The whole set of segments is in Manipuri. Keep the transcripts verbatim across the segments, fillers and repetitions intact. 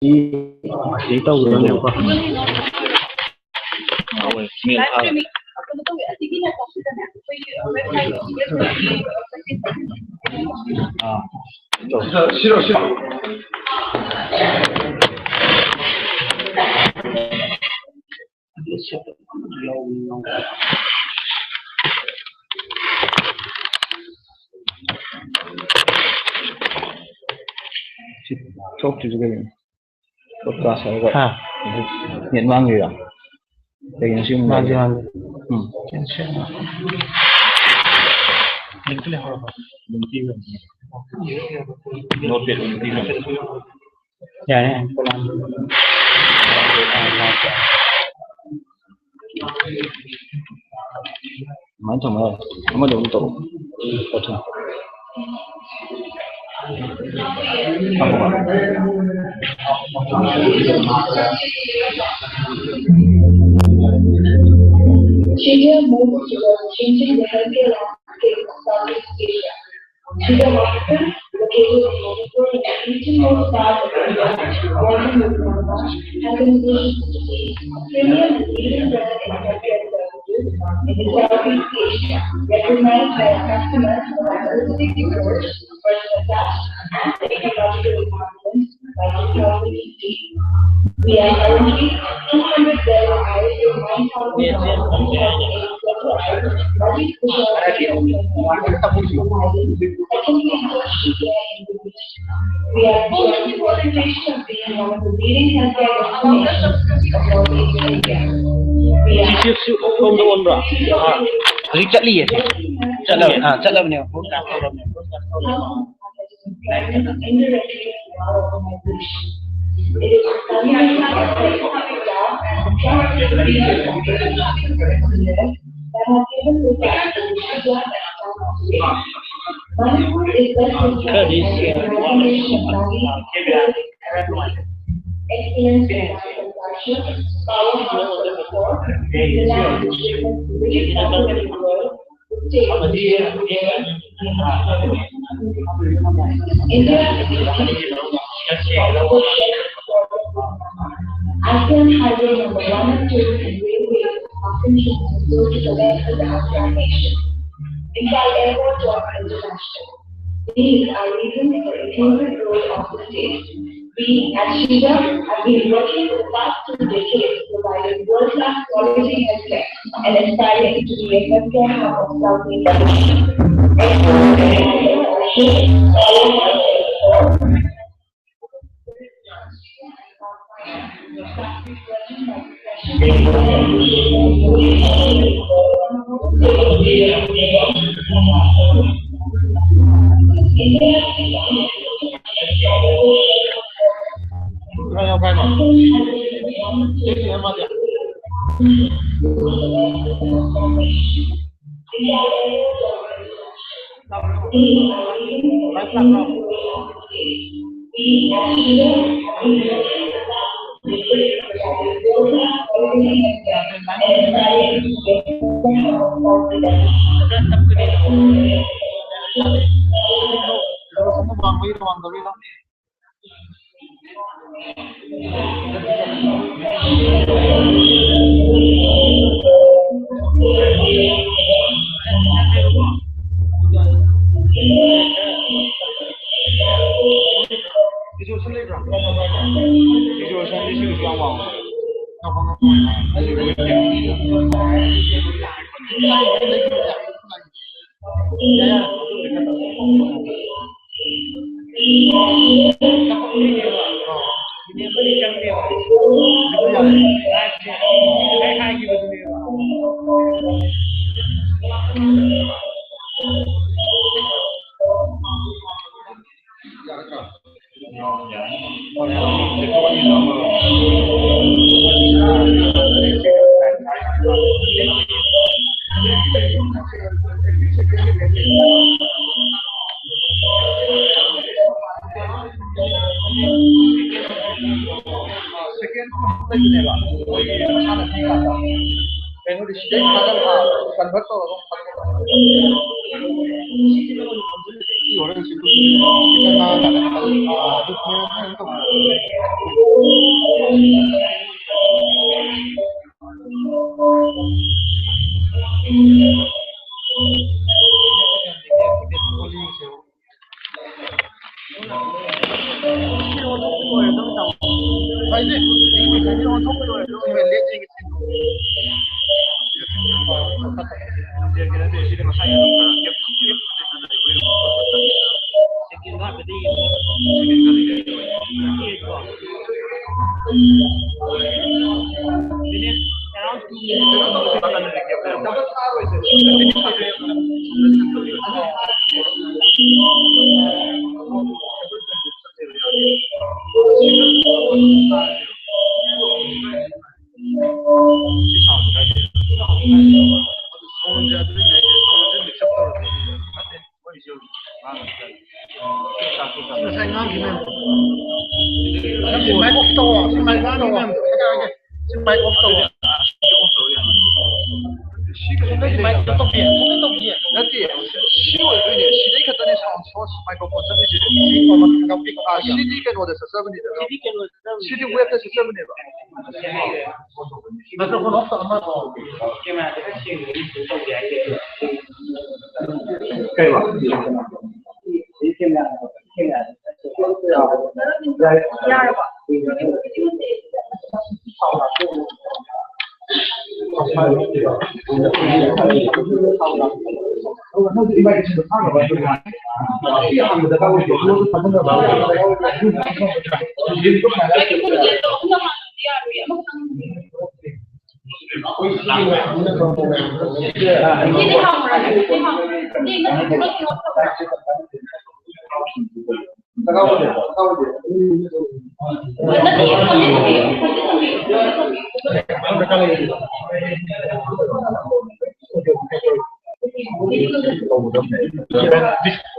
ꯁꯤ ꯇꯧꯒꯗꯕꯅꯦꯕꯀꯣ꯫ ꯑꯥ꯫ ꯁꯤꯔꯣ, ꯁꯤꯔꯣ꯫ ꯁꯤ ꯊꯣꯛꯇ꯭ꯔꯤꯁꯦ ꯀꯩꯒꯤꯅꯣ? ꯄꯣꯗꯀꯥꯁ ꯍꯥꯏꯔꯒ꯫ ꯍꯥ? ꯅꯦꯠ ꯃꯥꯡꯉꯤꯔꯣ? ꯀꯩꯒꯤꯅꯣ ꯁꯤ ꯑꯃꯨꯛ ꯃꯥꯡꯗꯦ, ꯂꯩꯔꯤꯁꯦ? ꯃꯥꯡꯗꯦ꯫ ꯎꯝ꯫ ꯀꯦꯟꯁꯦꯜ꯫ ꯂꯤꯡꯛꯇ ꯂꯩꯍꯧꯔꯕꯣ? ꯂꯤꯡꯛꯇ ꯂꯩꯍꯧꯔꯕꯣ? ꯅꯣꯠꯄꯦꯗ ꯂꯤꯡꯛꯇ ꯂꯩꯍꯧꯔꯕꯣ? ꯌꯥꯔꯦ, ꯌꯥꯔꯦ꯫ ꯑꯗꯨꯃꯥꯏꯅ ꯊꯝꯃꯣ ꯌꯥꯔꯦ꯫ ꯑꯃꯗꯣ ꯑꯃꯨꯛ ꯇꯧꯔꯣ꯫ ꯇꯧꯊꯣꯛ꯫ India moves towards changing the healthcare landscape of Southeast Asia. Shida Hospital, located in Manipur, in the easternmost part of India, working with Myanmar, has been positioned to be a premium and leading brand in healthcare services in the Southeast Asia, recognized by our customers for our holistic approach, personal touch, and technological advancements by two thousand fifteen. We are currently two hundred bed I S O nine thousand one hundred certified multi-specialty health center, providing secondary and tertiary care in the region. We are proud of the reputation of being one of the leading healthcare destinations across East Asia. We are ꯍꯧꯖꯤꯛ ꯆꯠꯂꯤꯌꯦ꯫ ꯆꯠꯂꯕ-, ꯑꯥ, ꯆꯠꯂꯕꯅꯦꯕ꯫ Broadcast ꯇꯧꯔꯕꯅꯦꯕ꯫ Broadcast ꯇꯧꯔꯕꯅꯦꯕ꯫ Directly to our organization. It is community staff and trusted leaders that have given this organization Manipur is best described as a combination of Nagaland, excellence in culture, powerhouse of sport, reliable achievements, rich cultural world, India is a country for National Highway number one and two and railway are functional to the left of the Asia nation. Imphal Airport to International. These are reasons for inclusive role of the state. We at Shida have been working for the past two decades providing world-class quality healthcare and aspiring to be a healthcare hub of Southeast Asia. Second ꯂꯩꯕꯅꯦꯕ, ꯃꯣꯏꯒꯤ ꯃꯁꯥꯅ ꯄꯤꯔꯀꯥꯟꯗ ꯀꯩꯅꯣꯗꯤ ꯁꯤꯗꯩ ꯊꯥꯗꯔꯒ convert ꯇꯧꯔꯒ ꯑꯃꯨꯛ ꯊꯥꯗꯣꯛꯄ꯫ ꯁꯤ ꯍꯣꯔꯦꯟ ꯁꯤ ꯈꯤꯇꯪ ꯉꯥꯡꯉꯀꯥꯟꯗ ꯈꯤꯇꯪ, ꯑꯥ, ꯑꯗꯨ ꯐꯦꯔꯦ ꯀꯩꯅꯣ ꯇꯧꯕ꯫ ꯉꯁꯥꯏ ꯉꯥꯡꯈꯤ ꯃꯌꯥꯝꯗꯣ꯫ ꯁꯤ mic off ꯇꯧꯑꯣ, ꯁꯤ mic off ꯇꯧꯑꯣ꯫ ꯍꯥꯏꯔꯛꯑꯒꯦ꯫ ꯁꯤ mic off ꯇꯧꯑꯣ꯫ ꯁꯤꯒ ꯁꯣꯝꯗꯒꯤ mic off ꯇꯧꯕꯤꯌꯦ, ꯁꯣꯝꯗ ꯇꯧꯕꯤꯌꯦ꯫ ꯅꯠꯇꯦ, ꯁꯤ ꯑꯣꯏꯗꯣꯏꯅꯦ꯫ ꯁꯤꯗꯩ ꯈꯛꯇꯅꯦ sound source microphone ꯆꯠꯂꯤꯁꯦ꯫ ꯁꯤ ꯀꯣꯟꯅ ꯊꯥꯡꯒꯠꯄꯤꯈꯣ꯫ ꯑꯥ, ꯁꯤꯗꯤ ꯀꯩꯅꯣꯗ ꯆꯠꯆꯕꯅꯤꯗ꯫ ꯁꯤꯗꯤ ꯀꯩꯅꯣꯗ ꯆꯠꯆꯕꯅꯦ꯫ ꯁꯤꯗꯤ webꯇ ꯆꯠꯆꯕꯅꯦꯕ꯫ Microphone off ꯇꯧꯔꯝꯃ꯫ Cameraꯗꯒ ꯁꯦꯡꯕꯒꯤ ꯇꯧꯗꯦ ꯍꯥꯏꯗꯤ꯫ ꯀꯩꯕ? ꯌꯥꯔꯕ?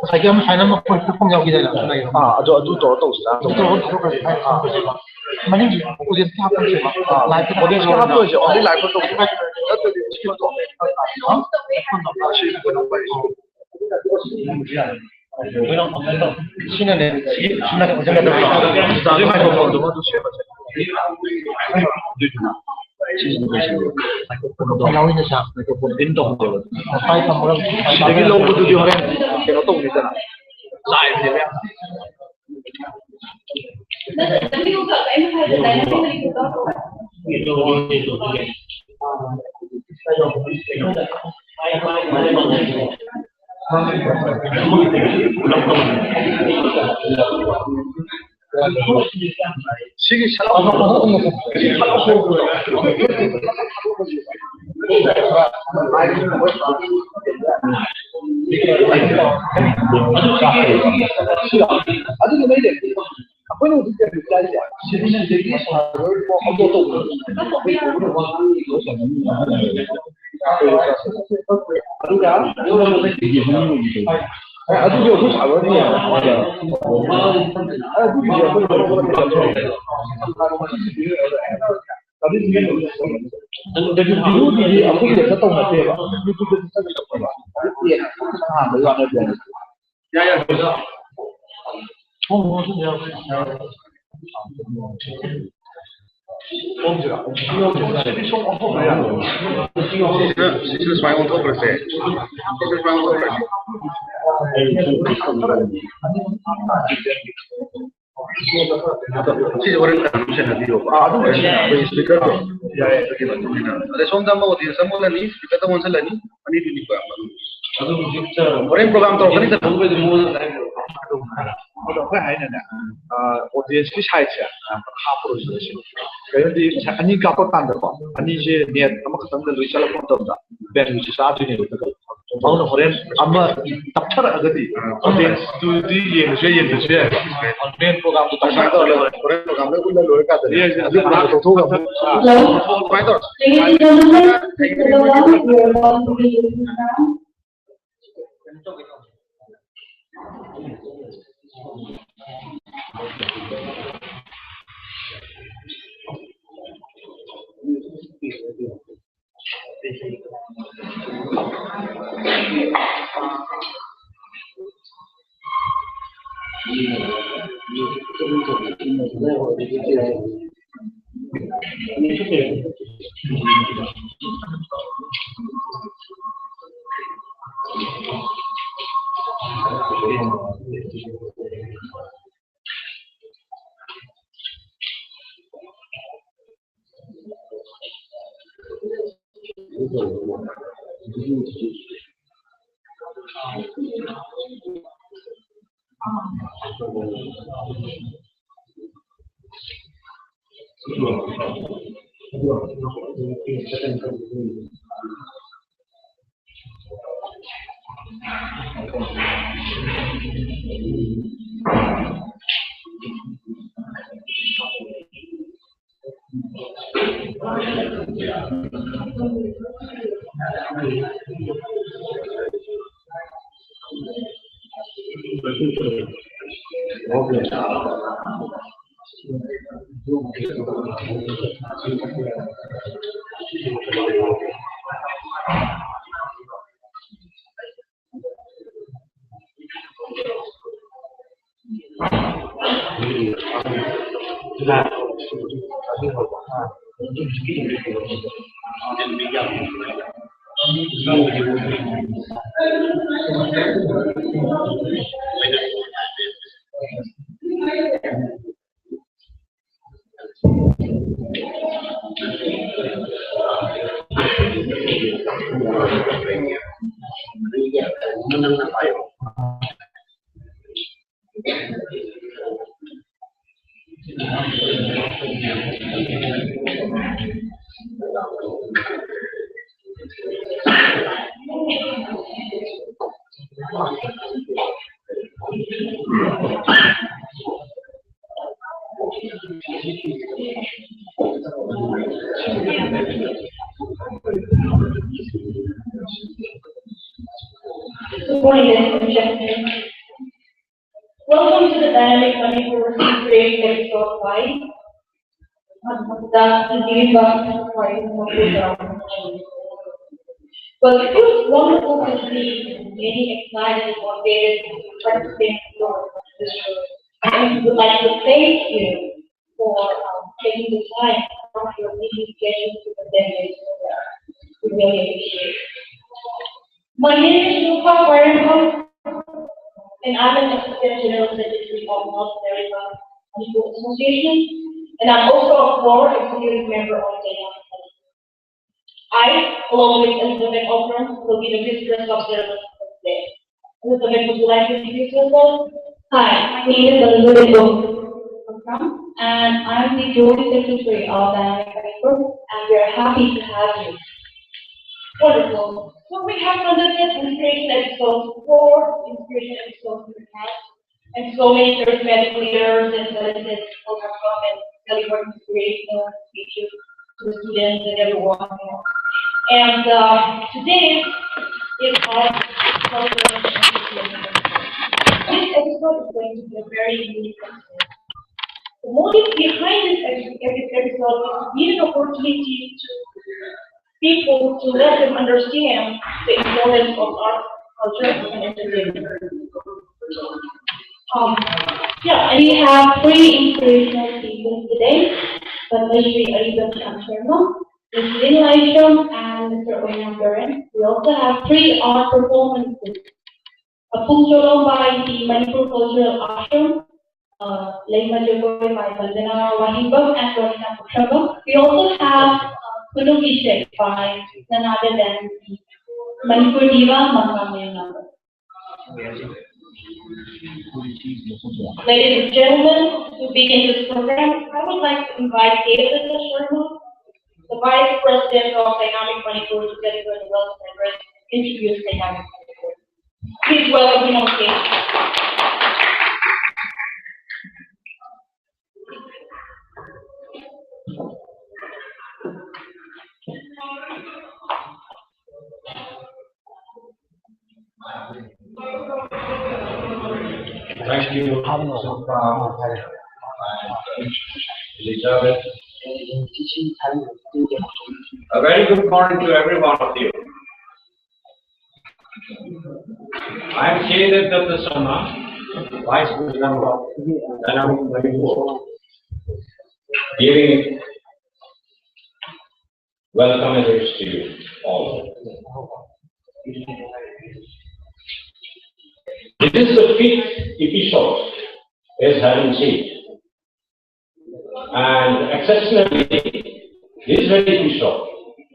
ꯉꯁꯥꯏꯒꯤ ꯑꯃ ꯁꯨꯃꯥꯏꯅ ꯑꯃ ꯐꯣꯟ ꯐꯣꯟ ꯌꯥꯎꯈꯤꯗꯅ꯫ ꯑꯥ, ꯑꯗꯨ, ꯑꯗꯨ ꯇꯧꯔ ꯇꯧꯁꯤꯔꯥ? ꯑꯗꯨ ꯇꯧꯔ ꯇꯧꯊꯣꯛꯈ꯭ꯔꯁꯦ꯫ ꯑꯥ꯫ ꯃꯅꯤꯡꯒꯤ audienceꯀꯤ ꯍꯥꯞꯄꯁꯦꯕ꯫ ꯑꯥ, liveꯇ audienceꯀꯤ ꯍꯥꯞꯄ ꯑꯣꯏꯔꯁꯨ, only liveꯇ ꯇꯧꯁꯤ꯫ ꯅꯠꯇ꯭ꯔꯗꯤ ꯁꯤ ꯃꯇꯣꯝ꯫ ꯑꯥ? ꯁꯤꯅꯅꯦ, ꯁꯤꯒꯤ, ꯁꯤꯅ ꯐꯖꯅ ꯇꯧꯔꯦ꯫ ꯃꯥꯏꯀ꯭ꯔꯣꯐꯣꯟꯗꯨꯃ ꯑꯗꯨ ꯁꯦꯝꯃꯁꯦ꯫ ꯁꯤꯁꯤꯅ ꯀꯩꯁꯤꯅꯦꯕ? ꯃꯥꯏꯀ꯭ꯔꯣꯐꯣꯟꯗꯣ ꯌꯥꯎꯔꯤꯅꯦ ꯁꯥꯔ꯫ ꯃꯥꯏꯀ꯭ꯔꯣꯐꯣꯟ ꯏꯟ ꯇꯧꯍꯟꯗꯦꯕ꯫ ꯉꯁꯥꯏ ꯊꯝꯃꯒ ꯁꯤꯗꯒꯤ ꯂꯧꯕꯗꯨꯗꯤ ꯍꯣꯔꯦꯟ ꯀꯩꯅꯣ ꯇꯧꯅꯤꯗꯅ, ꯆꯥꯏꯕꯅꯦꯕ ꯌꯥꯝꯅ꯫ ꯁꯤꯒꯤ ꯁꯔꯥꯎ ꯑꯗꯨꯅ ꯂꯩꯔꯦ꯫ ꯑꯩꯈꯣꯏꯅ ꯍꯧꯖꯤꯛ ꯀꯔꯤ ꯆꯥꯔꯤꯁꯦ? ꯁꯤꯗꯒꯤ ꯁꯥꯔꯣꯏ ꯐꯥꯎ ꯑꯞꯂꯣꯗ ꯇꯧꯕ꯫ ꯑꯗꯨꯒ ꯑꯗꯨꯒꯤ ꯑꯩꯈꯣꯏ ꯁꯥꯔꯣꯏꯅꯦ꯫ ꯑꯗꯨꯒꯤ ꯑꯩꯈꯣꯏ ꯚꯤꯗꯤꯑꯣꯗꯨꯗꯤ ꯑꯩꯈꯣꯏꯒꯤ ꯍꯦꯛꯇ ꯇꯧꯅꯗꯦꯕ꯫ ꯌꯨꯇ꯭ꯌꯨꯕꯇꯗꯤ ꯆꯠꯂꯦꯕ꯫ ꯑꯗꯨꯗꯤ ꯍꯥꯟꯕꯩ ꯋꯥꯅꯦꯕ꯫ ꯌꯥꯏ, ꯌꯥꯏ, ꯑꯣꯖꯥ꯫ ꯍꯣꯏ, ꯍꯣꯏ, ꯍꯣꯏ, ꯌꯥꯏ, ꯌꯥꯏ꯫ ꯁꯤꯗ, ꯁꯤꯗ ꯁꯨꯃꯥꯏꯅ ꯑꯣꯟꯊꯣꯛꯈ꯭ꯔꯁꯦ꯫ ꯁꯤꯗ ꯁꯨꯃꯥꯏꯅ ꯑꯣꯟꯊꯣꯛꯈ꯭ꯔꯁꯦ꯫ ꯁꯤꯁꯦ ꯍꯣꯔꯦꯟ ꯀꯟꯐꯥꯔꯝ ꯁꯦꯟꯅꯕꯤꯌꯣꯕ꯫ ꯑꯥ, ꯑꯗꯨꯝ ꯁꯦꯟꯅꯕꯤꯌꯣ꯫ ꯁ꯭ꯄꯤꯀꯔꯗꯣ꯫ ꯌꯥꯏ, ꯑꯗꯨꯒꯤ ꯃꯇꯨꯡ ꯏꯟꯅ꯫ ꯑꯗꯩ ꯁꯣꯝꯗ ꯑꯃ ꯑꯣꯗꯤꯌꯦꯟꯁ ꯑꯃ ꯑꯣꯜꯂꯅꯤ, ꯁ꯭ꯄꯤꯀꯔꯗ ꯑꯣꯟꯁꯤꯜꯂꯅꯤ, ꯑꯅꯤꯗꯨꯅꯤꯀꯣ ꯌꯥꯝ ꯃꯔꯨ꯫ ꯑꯗꯨ ꯍꯧꯖꯤꯛ ꯍꯣꯔꯦꯟ ꯄ꯭ꯔꯣꯒ꯭ꯔꯥꯝ ꯇꯧꯔꯛꯀꯅꯤꯗꯅ꯫ ꯑꯗꯣ ꯑꯩꯈꯣꯏ ꯍꯥꯏꯅꯅꯦ, ꯑꯥ, ꯑꯣꯗꯤꯌꯦꯟꯁꯀꯤ ꯁꯥꯏꯠꯁꯦ ꯍꯥꯞꯄꯔꯣꯏꯁꯦ꯫ ꯀꯩꯅꯣꯗꯤ ꯉꯁꯥꯏ ꯑꯅꯤ ꯀꯥꯞꯄ ꯀꯥꯟꯗꯀꯣ, ꯑꯅꯤꯁꯦ ꯅꯦꯠ ꯑꯃꯈꯛꯇꯪꯗ ꯂꯣꯏ ꯆꯠꯂꯛꯄ ꯃꯇꯝꯗ ꯕꯦꯟꯁꯦ ꯆꯥꯗꯣꯏꯅꯦꯕ꯫ ꯑꯗꯨꯅ ꯍꯣꯔꯦꯟ ꯑꯃ ꯇꯞꯊꯔꯛꯑꯒꯗꯤ ꯑꯣꯗꯤꯌꯦꯟꯁꯇꯨꯗꯤ ꯌꯦꯡꯉꯁꯨ ꯌꯥꯏ, ꯌꯦꯡꯗ꯭ꯔꯁꯨ ꯌꯥꯏ꯫ ꯃꯦꯟ ꯄ꯭ꯔꯣꯒ꯭ꯔꯥꯝꯗꯣ ꯇꯞꯊꯔꯛꯑꯒꯗꯤ ꯍꯣꯔꯦꯟ ꯄ꯭ꯔꯣꯒ꯭ꯔꯥꯝ ꯂꯣꯏ ꯎꯠꯂ ꯂꯣꯏꯔꯀꯥꯟꯗꯅꯦ꯫ ꯌꯦꯡꯉꯁꯦ꯫ ꯑꯗꯨ ꯄ꯭ꯔꯣꯒ꯭ꯔꯥꯝꯗꯣ ꯇꯣꯛꯊꯣꯛꯑꯒ ꯑꯃꯨꯛ ꯍꯜꯂꯣ꯫ ꯁꯨꯃꯥꯏꯅ ꯇꯧꯔꯁꯤ꯫ Ladies and gentlemen, this is the one we are going to be using now. Good morning, ladies and gentlemen. Welcome to the Dynamic Manipur Spring Festival Five. Well, it feels wonderful to see many excited and motivated participants for this show. And we would like to thank you for um, taking the time out of the meeting schedule to the ten days program. We really appreciate it. My name is Rupa Varma, and I'm an Assistant General Secretary of North America Manipur Association, and I'm also a core executive member of the Dynamic Manipur. I, along with Elizabeth Okram, will be the vice president of the today. Elizabeth, would you like to introduce yourself? Hi, my name is Elizabeth Okram, and I'm the Joint Secretary of Dynamic Manipur, and we are happy to have you. Wonderful. So we have conducted inspiration episodes, four inspiration episodes in the past, and so many charismatic leaders and talented people have come and delivered inspirational speeches to the students and everyone. And uh, today is our cultural appreciation. This episode is going to be a very unique episode. The motive behind this epi- epi- episode is to give an opportunity to people to let them understand the importance of art, culture, and entertainment. Um, yeah, and we have three inspirational speakers today, Padma Shri Arindam Shyam Sharma, Miss Lin Laisham, and Mister Oinam Baran. We also have three art performances. Apung Cholom by the Manipur Cultural Ashram, uh, Leima Jagoi by Vandana Wahimbam and Rosina Kushaba. We also have uh, Kulum Ishek by none other than the Manipur Diva Manga Meyanaba. Ladies and gentlemen, to begin this program, I would like to invite Devabrata Sharma, the Vice President of Dynamic Manipur, to deliver the welcome address, introduce Dynamic Manipur. Please welcome him on stage. Thank you, Sopna, Elizabeth. A very good morning to every one of you. I am K Devabrata Sharma, Vice President of Dynamic Manipur, giving Welcome and to you all. This is the fifth episode, as having said. And exceptionally, this very episode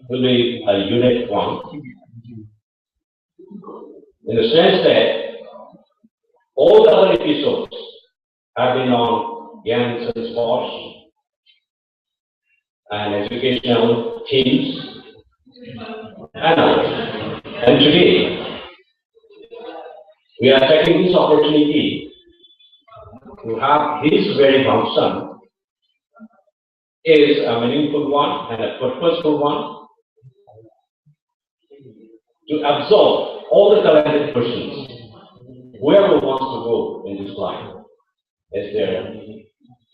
will be a unique one in the sense that all the other episodes have been on games and sports and educational themes and others. And today, we are taking this opportunity to have this very function is a meaningful one and a purposeful one to absorb all the talented persons, whoever wants to go in this line as their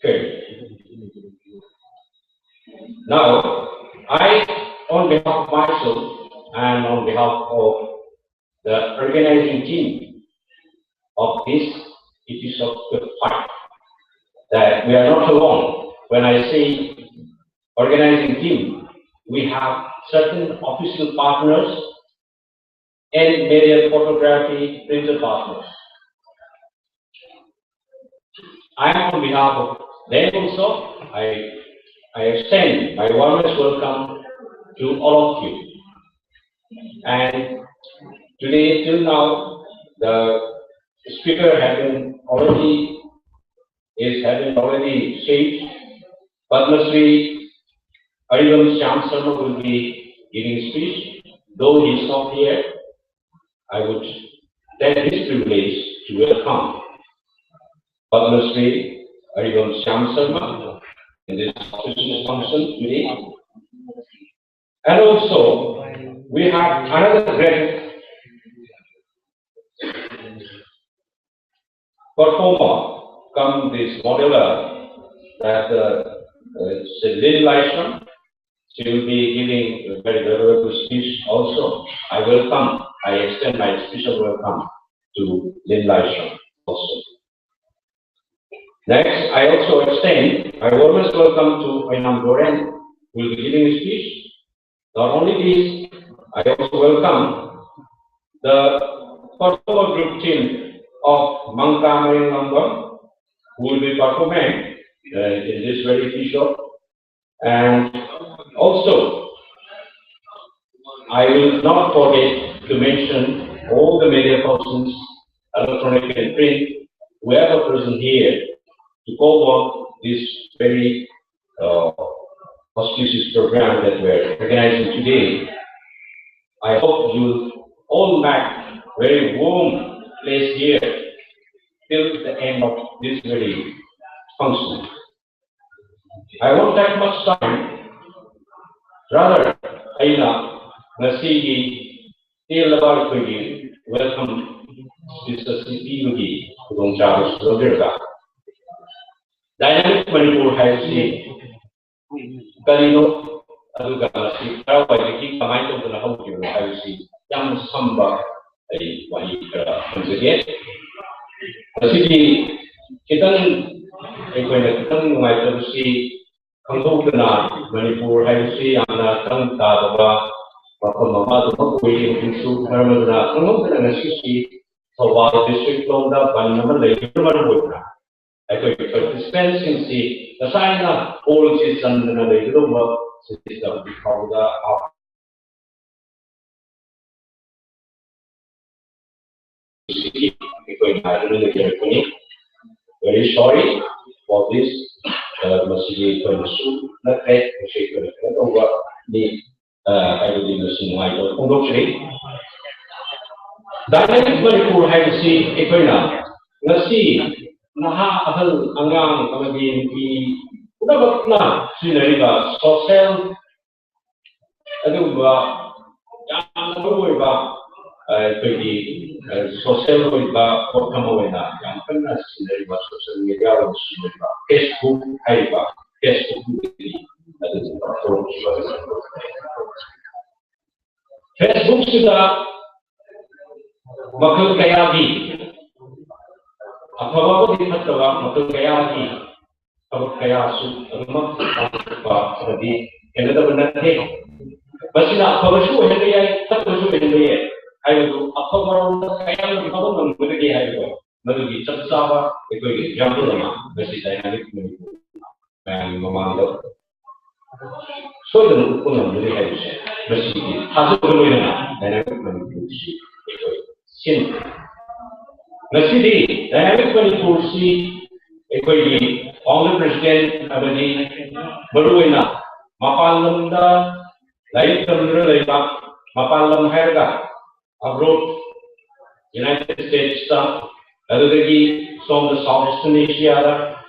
career. Now, I, on behalf of myself and on behalf of the organizing team of this episode five, that we are not alone. When I say organizing team, we have certain official partners and media, photography, printer partners. I am on behalf of them also, I, I extend my warmest welcome to all of you. And today, till now, the speaker has been already, is having already said, Padma Shri Aribam Shyam Sharma will be giving speech. Though he is not here, I would take this privilege to welcome Padma Shri Aribam Shyam Sharma in this official function today. And also, we have another great performer, come this modeler, that uh, uh, Lynn Laisham. She will be giving a very valuable speech also. I welcome, I extend my special welcome to Lynn Laisham also. Next, I also extend my warmest welcome to Oinam Goren, who will be giving a speech. Not only this, I also welcome the performer group team of Mangka Mayang Lambam, who will be performing uh, in this very tea shop. And also, I will not forget to mention all the media persons, electronic and print, whoever present here, to call on this very uh, auspicious program that we're organizing today. I hope you all make very warm place here till the end of this very function. I won't take much time. Rather, ꯑꯩꯅ ꯉꯁꯤꯒꯤ ꯇꯦꯜꯂꯕ ꯑꯩꯈꯣꯏꯒꯤ welcome speech ꯑꯁꯤ ꯄꯤꯕꯒꯤ ꯈꯨꯗꯣꯡꯆꯥꯕꯁꯨ ꯂꯧꯖꯔꯒ, Dynamic Manipur ꯍꯥꯏꯕꯁꯤ ꯀꯔꯤꯅꯣ, ꯑꯗꯨꯒ ꯃꯁꯤ ꯀꯔꯥꯏꯋꯥꯏꯗꯒꯤ ꯀꯃꯥꯏꯅ ꯇꯧꯗꯅ ꯍꯧꯈꯤꯕꯅꯣ ꯍꯥꯏꯕꯁꯤ ꯌꯥꯝꯅ ꯁꯝꯕ ꯑꯩ ꯋꯥꯍꯩ ꯈꯔ ꯊꯝꯖꯒꯦ꯫ ꯃꯁꯤꯒꯤ ꯈꯤꯇꯪ ꯑꯩꯈꯣꯏꯅ ꯈꯤꯇꯪ ꯅꯨꯡꯉꯥꯏꯇꯕꯁꯤ, ꯈꯪꯍꯧꯗꯅ ꯃꯅꯤꯄꯨꯔ ꯍꯥꯏꯕꯁꯤ ꯌꯥꯝꯅ ꯇꯪ ꯇꯥꯗꯕ ꯃꯐꯝ ꯑꯃ ꯑꯗꯨꯃꯛ ꯑꯣꯏꯔꯤ꯫ ꯍꯧꯖꯤꯛꯁꯨ ꯃꯔꯝ ꯑꯗꯨꯅ ꯈꯪꯍꯧꯗꯅ ꯉꯁꯤꯁꯤ ꯊꯧꯕꯥꯜ district ꯂꯣꯝꯗ ꯕꯟ ꯑꯃ ꯂꯩꯕꯅ ꯃꯔꯝ ꯑꯣꯏꯗꯨꯅ ꯑꯩꯈꯣꯏꯒꯤ participantꯁꯤꯡꯁꯤ ꯉꯁꯥꯏꯅ ꯍꯣꯜꯁꯤ ꯆꯟꯗꯅ ꯂꯩꯒꯗꯧꯕ ꯁꯤꯗ ꯍꯧꯖꯤꯛ ꯐꯥꯎꯕꯗ ꯑꯩꯈꯣꯏ ꯉꯥꯏꯗꯨꯅ ꯂꯩꯖꯔꯛꯄꯅꯤ꯫ Very sorry for this. ꯑ, ꯃꯁꯤꯗꯤ ꯑꯩꯈꯣꯏꯅꯁꯨ ꯅꯠꯇ꯭ꯔꯦ, ꯃꯁꯤ ꯑꯩꯈꯣꯏꯅ ꯀꯩꯅꯣ ꯇꯧꯕ ꯃꯤ, ꯑ, ꯍꯥꯏꯕꯗꯤ ꯃꯁꯤ ꯅꯨꯡꯉꯥꯏꯇꯕ ꯐꯣꯡꯗꯣꯛꯆꯔꯤ꯫ Dynamic Manipur ꯍꯥꯏꯕꯁꯤ ꯑꯩꯈꯣꯏꯅ ꯉꯁꯤ ꯅꯍꯥ, ꯑꯍꯜ, ꯑꯉꯥꯡ ꯑꯃꯗꯤ ꯅꯨꯄꯤ ꯄꯨꯝꯅꯃꯛꯅ ꯁꯤꯖꯤꯟꯅꯔꯤꯕ social ꯑꯗꯨꯒꯨꯝꯕ ꯌꯥꯝꯅ ꯃꯔꯨ ꯑꯣꯏꯕ, ꯑ, ꯑꯩꯈꯣꯏꯒꯤ, ꯑ, social ꯑꯣꯏꯕ ꯄꯣꯠ ꯑꯃ ꯑꯣꯏꯅ ꯌꯥꯝ ꯀꯟꯅ ꯁꯤꯖꯤꯟꯅꯔꯤꯕ, social media ꯑꯣꯏꯅ ꯁꯤꯖꯤꯟꯅꯔꯤꯕ Facebook ꯍꯥꯏꯔꯤꯕ Facebook ꯑꯗꯨꯒꯨꯝꯕ ꯍꯧꯔꯛꯈꯤꯕ꯫ Facebookꯁꯤꯗ ꯃꯈꯜ ꯀꯌꯥꯒꯤ, ꯑꯐꯕ ꯑꯃꯗꯤ ꯐꯠꯇꯕ ꯃꯈꯜ ꯀꯌꯥꯒꯤ ꯊꯕꯛ ꯀꯌꯥꯁꯨ ꯑꯗꯨꯃꯛ ꯄꯥꯡꯊꯣꯛꯄ ꯑꯃꯗꯤ ꯍꯦꯟꯒꯗꯕ ꯅꯠꯇꯦ꯫ ꯃꯁꯤꯅ ꯑꯐꯕꯁꯨ ꯑꯣꯏꯍꯟꯕ ꯌꯥꯏ, ꯐꯠꯇꯕꯁꯨ ꯑꯣꯏꯍꯟꯕ ꯌꯥꯏ ꯍꯥꯏꯕꯗꯨ ꯑꯐꯕꯔꯣꯝꯗ ꯀꯌꯥꯝ ꯐꯕ ꯉꯝꯒꯗꯒꯦ ꯍꯥꯏꯕꯗꯣ ꯃꯗꯨꯒꯤ ꯆꯞ ꯆꯥꯕ ꯑꯩꯈꯣꯏꯒꯤ example ꯑꯃ ꯉꯁꯤ Dynamic Manipur ꯃꯌꯥꯝꯒꯤ ꯃꯃꯥꯡꯗ ꯁꯣꯏꯗꯅ ꯎꯠꯄ ꯉꯝꯒꯅꯤ ꯍꯥꯏꯕꯁꯦ ꯃꯁꯤꯒꯤ ꯊꯥꯖꯕꯒ ꯂꯣꯏꯅꯅ Dynamic Manipurꯁꯤ ꯑꯩꯈꯣꯏ ꯁꯤꯟ ꯉꯁꯤꯗꯤ Dynamic Manipurꯁꯤ ꯑꯩꯈꯣꯏꯒꯤ founder president ꯑꯃꯗꯤ ꯃꯔꯨꯑꯣꯏꯅ ꯃꯄꯥꯟ ꯂꯝꯗ ꯂꯥꯏꯔꯤꯛ ꯇꯝꯗꯨꯅ ꯂꯩꯕ, ꯃꯄꯥꯟ ꯂꯝ ꯍꯥꯏꯔꯒ abroad, United Statesꯇ, ꯑꯗꯨꯗꯒꯤ ꯁꯣꯝꯗ South Eastern Asiaꯗ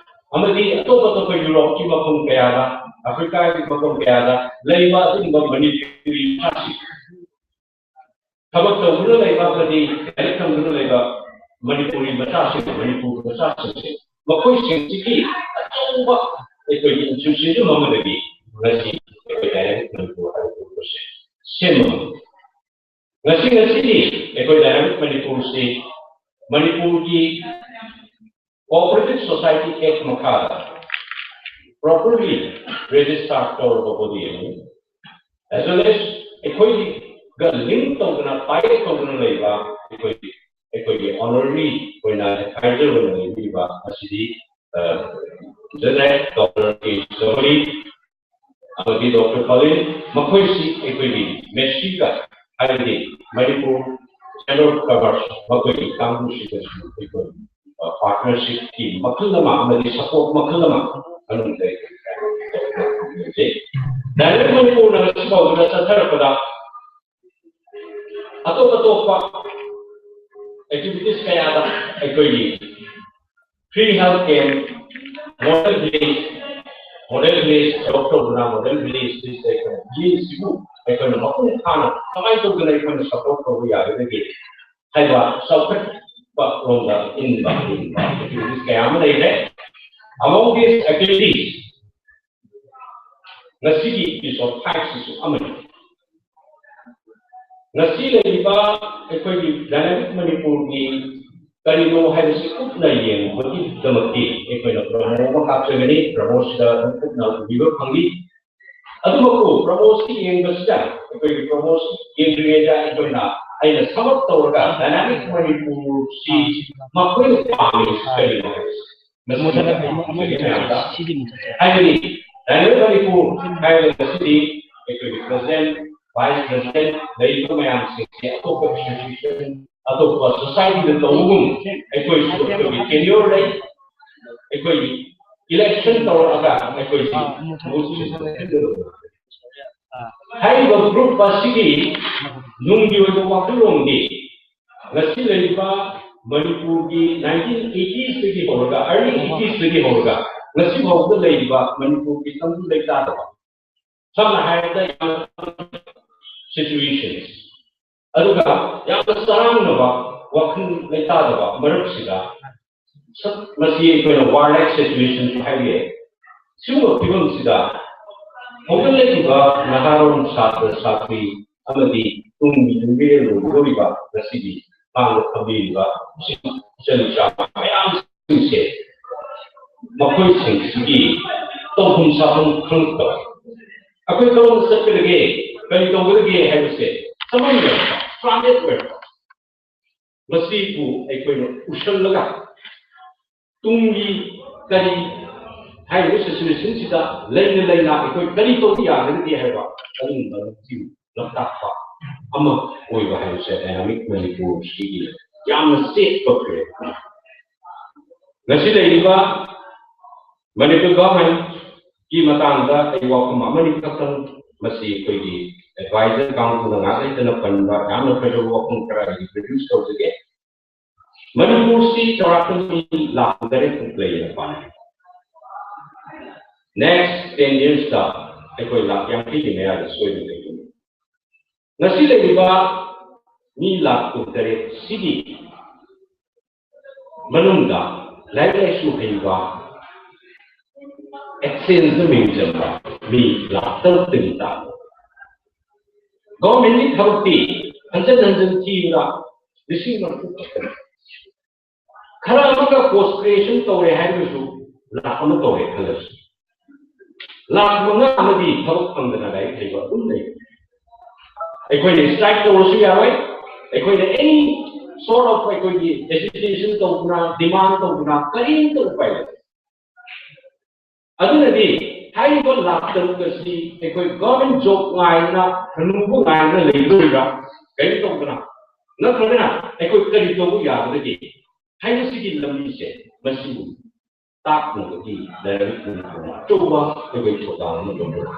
ꯑꯃꯗꯤ ꯑꯇꯣꯞ ꯑꯇꯣꯞꯄ ꯌꯨꯔꯣꯞꯀꯤ ꯃꯐꯝ ꯀꯌꯥꯗ, ꯑꯐ꯭ꯔꯤꯀꯥꯒꯤ ꯃꯐꯝ ꯀꯌꯥꯗ ꯂꯩꯕ ꯑꯗꯨꯒꯨꯝꯕ ꯃꯅꯤꯄꯨꯔꯤ ꯃꯆꯥꯁꯤꯡ, ꯊꯕꯛ ꯇꯧꯗꯨꯅ ꯂꯩꯕ ꯑꯃꯗꯤ ꯂꯥꯏꯔꯤꯛ ꯇꯝꯗꯨꯅ ꯂꯩꯕ ꯃꯅꯤꯄꯨꯔꯤ ꯃꯆꯥꯁꯤꯡ, ꯃꯅꯤꯄꯨꯔ ꯃꯆꯥꯁꯤꯡꯁꯦ, ꯃꯈꯣꯏꯁꯤꯡꯁꯤꯒꯤ ꯑꯆꯧꯕ ꯑꯩꯈꯣꯏꯒꯤ institution ꯑꯃꯗꯒꯤ ꯉꯁꯤ ꯑꯩꯈꯣꯏ Dynamic Manipur ꯍꯥꯏꯕ group ꯑꯁꯦ ꯁꯦꯝꯕ ꯉꯝꯃꯤ꯫ ꯉꯁꯤ ꯉꯁꯤꯗꯤ ꯑꯩꯈꯣꯏ Dynamic Manipurꯁꯤ ꯃꯅꯤꯄꯨꯔꯒꯤ Cooperative Society Act ꯃꯈꯥꯗ properly register ꯇꯧꯔꯕ body ꯑꯃꯅꯤ꯫ As well as ꯑꯩꯈꯣꯏꯒ link ꯇꯧꯗꯅ, tie up ꯇꯧꯗꯨꯅ ꯂꯩꯕ ꯑꯩꯈꯣꯏꯒꯤ, ꯑꯩꯈꯣꯏꯒꯤ honorary ꯑꯣꯏꯅ advisor ꯑꯣꯏꯅ ꯂꯩꯕꯤꯔꯤꯕ ꯑꯁꯤꯗꯤ, ꯑ, General Doctor ꯀꯦ ꯖꯒꯣꯔꯤ ꯑꯃꯗꯤ Doctor ꯄꯂꯤꯟ, ꯃꯈꯣꯏꯁꯤ ꯑꯩꯈꯣꯏꯒꯤ ꯃꯦꯁꯤꯒ ꯍꯥꯏꯕꯗꯤ ꯃꯅꯤꯄꯨꯔ Chamber of Commerce ꯃꯈꯣꯏꯒꯤ ꯀꯥꯡꯕꯨꯁꯤꯗꯁꯨ ꯑꯩꯈꯣꯏ, ꯑ, partnershipꯀꯤ ꯃꯈꯜ ꯑꯃ ꯑꯃꯗꯤ support ꯃꯈꯜ ꯑꯃ ꯃꯅꯨꯡꯗ ꯑꯩꯈꯣꯏ ꯂꯩꯖꯩ꯫ Dynamic ꯃꯅꯤꯄꯨꯔꯅ ꯉꯁꯤ ꯐꯥꯎꯕꯗ ꯆꯠꯊꯔꯛꯄꯗ ꯑꯇꯣꯞ ꯑꯇꯣꯞꯄ activities ꯀꯌꯥꯗ ꯑꯩꯈꯣꯏꯒꯤ free health camp, model village, model village develop ꯇꯧꯗꯨꯅ model village ꯁꯤꯗ ꯑꯩꯈꯣꯏꯅ village ꯁꯤꯕꯨ ꯑꯩꯈꯣꯏꯅ ꯃꯄꯨꯡ ꯐꯥꯅ ꯀꯃꯥꯏꯅ ꯇꯧꯗꯅ ꯑꯩꯈꯣꯏꯅ support ꯇꯧꯕ ꯌꯥꯒꯗꯒꯦ ꯍꯥꯏꯕ ꯆꯥꯎꯈꯠꯄ ꯔꯣꯝꯗ ꯏꯟꯕ, ꯏꯟꯕ activities ꯀꯌꯥ ꯑꯃ ꯂꯩꯔꯦ꯫ Among these activities, ꯉꯁꯤꯒꯤ episode five ꯁꯤꯁꯨ ꯑꯃꯅꯤ꯫ ꯉꯁꯤ ꯂꯩꯔꯤꯕ ꯑꯩꯈꯣꯏꯒꯤ Dynamic ꯃꯅꯤꯄꯨꯔꯒꯤ ꯀꯔꯤꯅꯣ ꯍꯥꯏꯕꯁꯤ ꯀꯨꯞꯅ ꯌꯦꯡꯕꯒꯤꯗꯃꯛꯇꯤ ꯑꯩꯈꯣꯏꯅ promo ꯑꯃ ꯀꯥꯞꯆꯒꯅꯤ꯫ Promoꯁꯤꯗ ꯑꯗꯨꯝ ꯀꯨꯞꯅ ꯎꯕꯤꯕ ꯐꯪꯏ꯫ ꯑꯗꯨꯃꯛꯄꯨ ꯄ꯭ꯔꯃꯣꯁꯀꯤ ꯌꯦꯡꯕꯁꯤꯗ, ꯑꯩꯈꯣꯏꯒꯤ ꯄ꯭ꯔꯃꯣꯁ ꯌꯦꯡꯗ꯭ꯔꯤꯉꯩꯗ ꯑꯩꯈꯣꯏꯅ, ꯑꯩꯅ sum up ꯇꯧꯔꯒ Dynamic ꯃꯅꯤꯄꯨꯔꯁꯤ ꯃꯈꯣꯏꯅ ꯄꯥꯝꯃꯤꯕꯁꯤ ꯀꯔꯤꯅꯣ ꯍꯥꯏꯕꯁꯤ ꯃꯁꯤ ꯑꯩꯈꯣꯏꯒꯤ ꯃꯌꯥꯝꯗ ꯍꯥꯏꯕꯗꯤ, Dynamic ꯃꯅꯤꯄꯨꯔ ꯍꯥꯏꯔꯒ ꯉꯁꯤꯗꯤ ꯑꯩꯈꯣꯏꯒꯤ president, vice president ꯂꯩꯔꯤꯕ ꯃꯌꯥꯝꯁꯤꯡꯁꯦ ꯑꯇꯣꯞꯄ institution, ꯑꯇꯣꯞꯄ societyꯗ ꯇꯧꯕꯒꯨꯝ ꯑꯩꯈꯣꯏꯁꯨ ꯑꯩꯈꯣꯏꯒꯤ tenure ꯂꯩ꯫ ꯑꯩꯈꯣꯏꯒꯤ election ꯇꯧꯔꯛꯑꯒ ꯑꯩꯈꯣꯏꯁꯤ ꯃꯍꯨꯠ ꯁꯤꯟꯒꯗꯕꯅꯤ꯫ ꯍꯥꯏꯔꯤꯕ group ꯑꯁꯤꯒꯤ ꯅꯨꯡꯒꯤ ꯑꯣꯏꯕ ꯋꯥꯈꯜꯂꯣꯟꯗꯤ ꯉꯁꯤ ꯂꯩꯔꯤꯕ ꯃꯅꯤꯄꯨꯔꯒꯤ nineteen eightiesꯇꯒꯤ ꯍꯧꯔꯒ, early eightiesꯇꯒꯤ ꯍꯧꯔꯒ ꯉꯁꯤ ꯐꯥꯎꯕꯗ ꯂꯩꯔꯤꯕ ꯃꯅꯤꯄꯨꯔꯒꯤ ꯇꯪꯗꯨ ꯂꯩꯇꯥꯗꯕ, ꯁꯝꯅ ꯍꯥꯏꯔꯕꯗ ꯌꯥꯝꯅ situations, ꯑꯗꯨꯒ ꯌꯥꯝꯅ ꯆꯔꯥꯡꯅꯕ ꯋꯥꯈꯜ ꯂꯩꯇꯥꯗꯕ ꯃꯔꯛꯁꯤꯗ ꯁꯛ-, ꯃꯁꯤ ꯑꯩꯈꯣꯏꯅ warlike situationꯁꯨ ꯍꯥꯏꯕ ꯌꯥꯏ꯫ ꯁꯤꯒꯨꯝꯕ ꯐꯤꯕꯝꯁꯤꯗ ꯍꯧꯒꯠꯂꯛꯂꯤꯕ ꯅꯍꯥꯔꯣꯜ ꯁꯥꯇ꯭ꯔ ꯁꯥꯇ꯭ꯔꯤ ꯑꯃꯗꯤ ꯇꯨꯡꯒꯤ ꯌꯨꯝꯕꯤꯔꯦꯜ ꯑꯣꯏꯒꯗꯧꯔꯤꯕ ꯉꯁꯤꯒꯤ ꯃꯥꯡꯗ ꯊꯝꯕꯤꯔꯤꯕ ꯏꯆꯟ ꯏꯆꯥ ꯃꯌꯥꯝꯁꯤꯡꯁꯦ, ꯃꯈꯣꯏꯁꯤꯡꯁꯤꯒꯤ ꯇꯧꯐꯝ ꯆꯥꯐꯝ ꯈꯪꯂꯛꯇꯕ, ꯑꯩꯈꯣꯏ ꯀꯔꯝꯅ ꯆꯠꯀꯗꯒꯦ, ꯀꯔꯤ ꯇꯧꯒꯗꯒꯦ ꯍꯥꯏꯕꯁꯦ ꯆꯃꯝꯅꯔꯛꯄ, stranded ꯑꯣꯏꯔꯛꯄ, ꯃꯁꯤꯕꯨ ꯑꯩꯈꯣꯏꯅ ꯎꯁꯜꯂꯒ ꯇꯨꯡꯒꯤ ꯀꯔꯤ ꯍꯥꯏꯔꯤꯕ situationꯁꯤꯗ ꯂꯩꯅ ꯂꯩꯅ ꯑꯩꯈꯣꯏ ꯀꯔꯤ ꯇꯧꯕ ꯌꯥꯒꯗꯒꯦ ꯍꯥꯏꯕ ꯑꯗꯨꯒꯨꯝꯕ ꯂꯝꯖꯤꯡ ꯂꯝꯇꯥꯛꯄ ꯑꯃ ꯑꯣꯏꯕ ꯍꯥꯏꯕꯁꯦ Dynamic ꯃꯅꯤꯄꯨꯔꯁꯤꯒꯤ ꯌꯥꯝꯅ ꯆꯦꯠꯄ ꯐꯤꯔꯦꯞ ꯑꯃꯅꯤ꯫ ꯉꯁꯤ ꯂꯩꯔꯤꯕ ꯃꯅꯤꯄꯨꯔ governmentꯀꯤ ꯃꯇꯥꯡꯗ ꯑꯩ ꯋꯥꯐꯝ ꯑꯃꯅꯤ ꯈꯛꯇꯪ, ꯃꯁꯤ ꯑꯩꯈꯣꯏꯒꯤ advisor ꯀꯥꯡꯕꯨꯅ ꯉꯥꯏꯍꯥꯛ ꯂꯩꯇꯅ ꯄꯟꯕ ꯌꯥꯝꯅ ꯐꯖꯕ ꯋꯥꯐꯝ ꯈꯔ ꯑꯩ introduce ꯇꯧꯖꯒꯦ꯫ ꯃꯅꯤꯄꯨꯔꯁꯤ ꯆꯥꯎꯔꯥꯛꯅ ꯃꯤ ꯂꯥꯈ ꯇꯔꯦꯠ ꯃꯨꯛ ꯂꯩꯌꯦꯅ ꯄꯥꯅꯩ꯫ Next ten yearsꯇ ꯑꯩꯈꯣꯏ ꯂꯥꯈ ꯌꯥꯡꯈꯩꯒꯤ ꯃꯌꯥꯗ ꯁꯣꯏꯗꯅ ꯂꯩꯒꯅꯤ꯫ ꯉꯁꯤ ꯂꯩꯔꯤꯕ ꯃꯤ ꯂꯥꯈ ꯀꯨꯟꯇꯔꯦꯠ ꯁꯤꯒꯤ ꯃꯅꯨꯡꯗ ꯂꯥꯏꯔꯤꯛ ꯂꯥꯏꯁꯨ ꯍꯩꯕ, exchangeꯗ ꯃꯤꯡ ꯆꯟꯕ ꯃꯤ ꯂꯥꯈ ꯇꯔꯨꯛꯇꯒꯤ ꯇꯥꯕ꯫ Governmentꯀꯤ ꯊꯕꯛꯇꯤ ꯍꯟꯖꯟ ꯍꯟꯖꯟ ꯊꯤꯕꯗ ꯂꯤꯁꯤꯡ ꯃꯔꯐꯨ ꯈꯛꯇꯅꯤ꯫ ꯈꯔ ꯑꯃꯒ post graduation ꯇꯧꯔꯦ ꯍꯥꯏꯔꯒꯁꯨ ꯂꯥꯈ ꯑꯃ ꯇꯧꯔꯦ ꯈꯜꯂꯁꯤ꯫ ꯂꯥꯈ ꯃꯉꯥ ꯑꯃꯗꯤ ꯊꯕꯛ ꯐꯪꯗꯅ ꯂꯥꯏꯔꯤꯛ ꯍꯩꯕ ꯑꯗꯨꯝ ꯂꯩ꯫ ꯑꯩꯈꯣꯏꯅ strike ꯇꯧꯔꯁꯨ ꯌꯥꯔꯣꯏ, ꯑꯩꯈꯣꯏꯅ any sort of ꯑꯩꯈꯣꯏꯒꯤ agitation ꯇꯧꯗꯅ, demand ꯇꯧꯗꯅ ꯀꯔꯤꯝꯇ ꯎꯄꯥꯏ ꯂꯩꯇꯦ꯫ ꯑꯗꯨꯅꯗꯤ ꯍꯥꯏꯔꯤꯕ ꯂꯥꯈ ꯇꯔꯨꯛ ꯑꯁꯤ ꯑꯩꯈꯣꯏ government job ꯉꯥꯏꯗꯅ, ꯍꯅꯨꯕ ꯉꯥꯏꯗꯅ ꯂꯩꯗꯣꯔꯤꯕ꯭ꯔꯥ? ꯀꯔꯤꯝ ꯇꯧꯗꯅ, ꯅꯠꯇ꯭ꯔꯒꯅ ꯑꯩꯈꯣꯏ ꯀꯔꯤ ꯇꯧꯕ ꯌꯥꯒꯗꯒꯦ ꯍꯥꯏꯕꯁꯤꯒꯤ ꯂꯝꯕꯤꯁꯦ, ꯃꯁꯤꯕꯨ ꯇꯥꯛꯅꯕꯒꯤ ꯂꯥꯏꯔꯤꯛ ꯑꯆꯧꯕ ꯑꯩꯈꯣꯏ ꯊꯧꯗꯥꯡ ꯑꯃ ꯂꯧꯕ꯫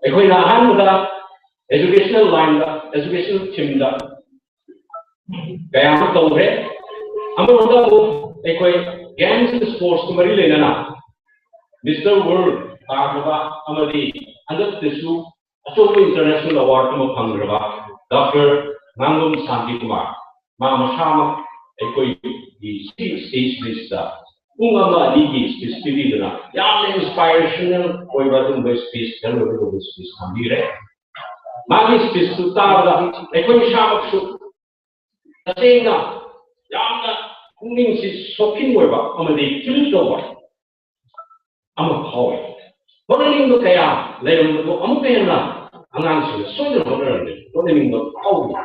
ꯑꯩꯈꯣꯏꯅ ꯑꯍꯥꯟꯕꯗ educational line ꯗ, educational theme ꯗ ꯀꯌꯥ ꯑꯃ ꯇꯧꯈ꯭ꯔꯦ꯫ ꯑꯃꯔꯣꯝꯗ ꯑꯃꯨꯛ ꯑꯩꯈꯣꯏ games and sports ꯀ ꯃꯔꯤ ꯂꯩꯅꯅ Mister World ꯇꯥꯈ꯭ꯔꯕ ꯑꯃꯗꯤ ꯍꯟꯗꯛꯇꯁꯨ ꯑꯆꯧꯕ international award ꯑꯃ ꯐꯪꯈ꯭ꯔꯕ ꯗꯣꯛꯇꯔ ꯉꯥꯡꯕꯝ ꯁꯥꯟꯇꯤ ꯀꯨꯃꯥꯔ, ꯃꯥ ꯃꯁꯥꯃꯛ ꯑꯩꯈꯣꯏꯒꯤ stage ꯁꯤꯗ ꯄꯨꯡ ꯑꯃ ꯑꯅꯤꯒꯤ speech ꯄꯤꯕꯤꯗꯨꯅ ꯌꯥꯝꯅ inspirational ꯑꯣꯏꯕ ꯑꯗꯨꯒꯨꯝꯕ speech, ꯈꯔ ꯑꯗꯨꯒꯨꯝꯕ speech ꯊꯝꯕꯤꯔꯦ꯫ ꯃꯥꯒꯤ speech ꯇꯨ ꯇꯥꯕꯗ ꯑꯩꯈꯣꯏ ꯏꯁꯥꯃꯛꯁꯨ ꯇꯁꯦꯡꯅ ꯌꯥꯝꯅ ꯄꯨꯛꯅꯤꯡꯁꯤ shocking ꯑꯣꯏꯕ ꯑꯃꯗꯤ feel ꯇꯧꯕ ꯑꯃ ꯐꯥꯎꯏ꯫ ꯍꯣꯠꯅꯅꯤꯡꯕ ꯀꯌꯥ ꯂꯩꯔꯝꯕꯗꯣ ꯑꯃꯨꯛꯀ ꯍꯦꯟꯅ ꯑꯉꯥꯡꯁꯤꯡꯅ ꯁꯣꯏꯗꯅ ꯍꯣꯠꯅꯔꯝꯒꯅꯤ, ꯍꯣꯠꯅꯅꯤꯡꯕ ꯐꯥꯎꯏ꯫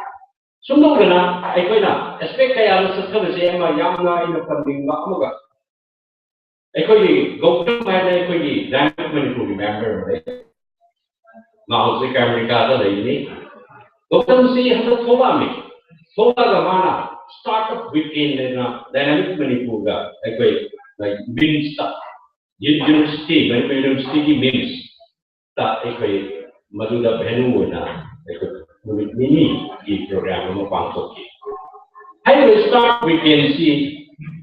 ꯁꯨꯝ ꯇꯧꯗꯅ ꯑꯩꯈꯣꯏꯅ aspect ꯀꯌꯥꯗ ꯆꯠꯊꯕꯁꯦ ꯑꯃ ꯌꯥꯝꯅ ꯑꯩꯅ ꯄꯟꯅꯤꯡꯕ ꯑꯃꯒ, ꯑꯩꯈꯣꯏꯒꯤ ꯒꯧꯇꯝ ꯍꯥꯏꯅ ꯑꯩꯈꯣꯏꯒꯤ Dynamic ꯃꯅꯤꯄꯨꯔꯒꯤ member ꯑꯃ ꯂꯩ, ꯃꯥ ꯍꯧꯖꯤꯛ ꯑꯃꯦꯔꯤꯀꯥꯗ ꯂꯩꯕꯅꯤ꯫ ꯒꯧꯇꯝꯁꯤ ꯍꯟꯗꯛ ꯊꯣꯛꯂꯛꯑꯝꯃꯤ꯫ ꯊꯣꯛꯂꯛꯑꯒ ꯃꯥꯅ Startup Weekend ꯍꯥꯏꯅ Dynamic ꯃꯅꯤꯄꯨꯔꯒ ꯑꯩꯈꯣꯏ, like, MIMS ꯇ, University, ꯃꯅꯤꯄꯨꯔ University ꯒꯤ MIMS ꯇ ꯑꯩꯈꯣꯏ ꯃꯗꯨꯗ venue ꯑꯣꯏꯅ ꯑꯩꯈꯣꯏ ꯅꯨꯃꯤꯠ ꯅꯤꯅꯤꯒꯤ program ꯑꯃ ꯄꯥꯡꯊꯣꯛꯈꯤ꯫ ꯍꯥꯏꯔꯤꯕ Startup Weekend ꯁꯤ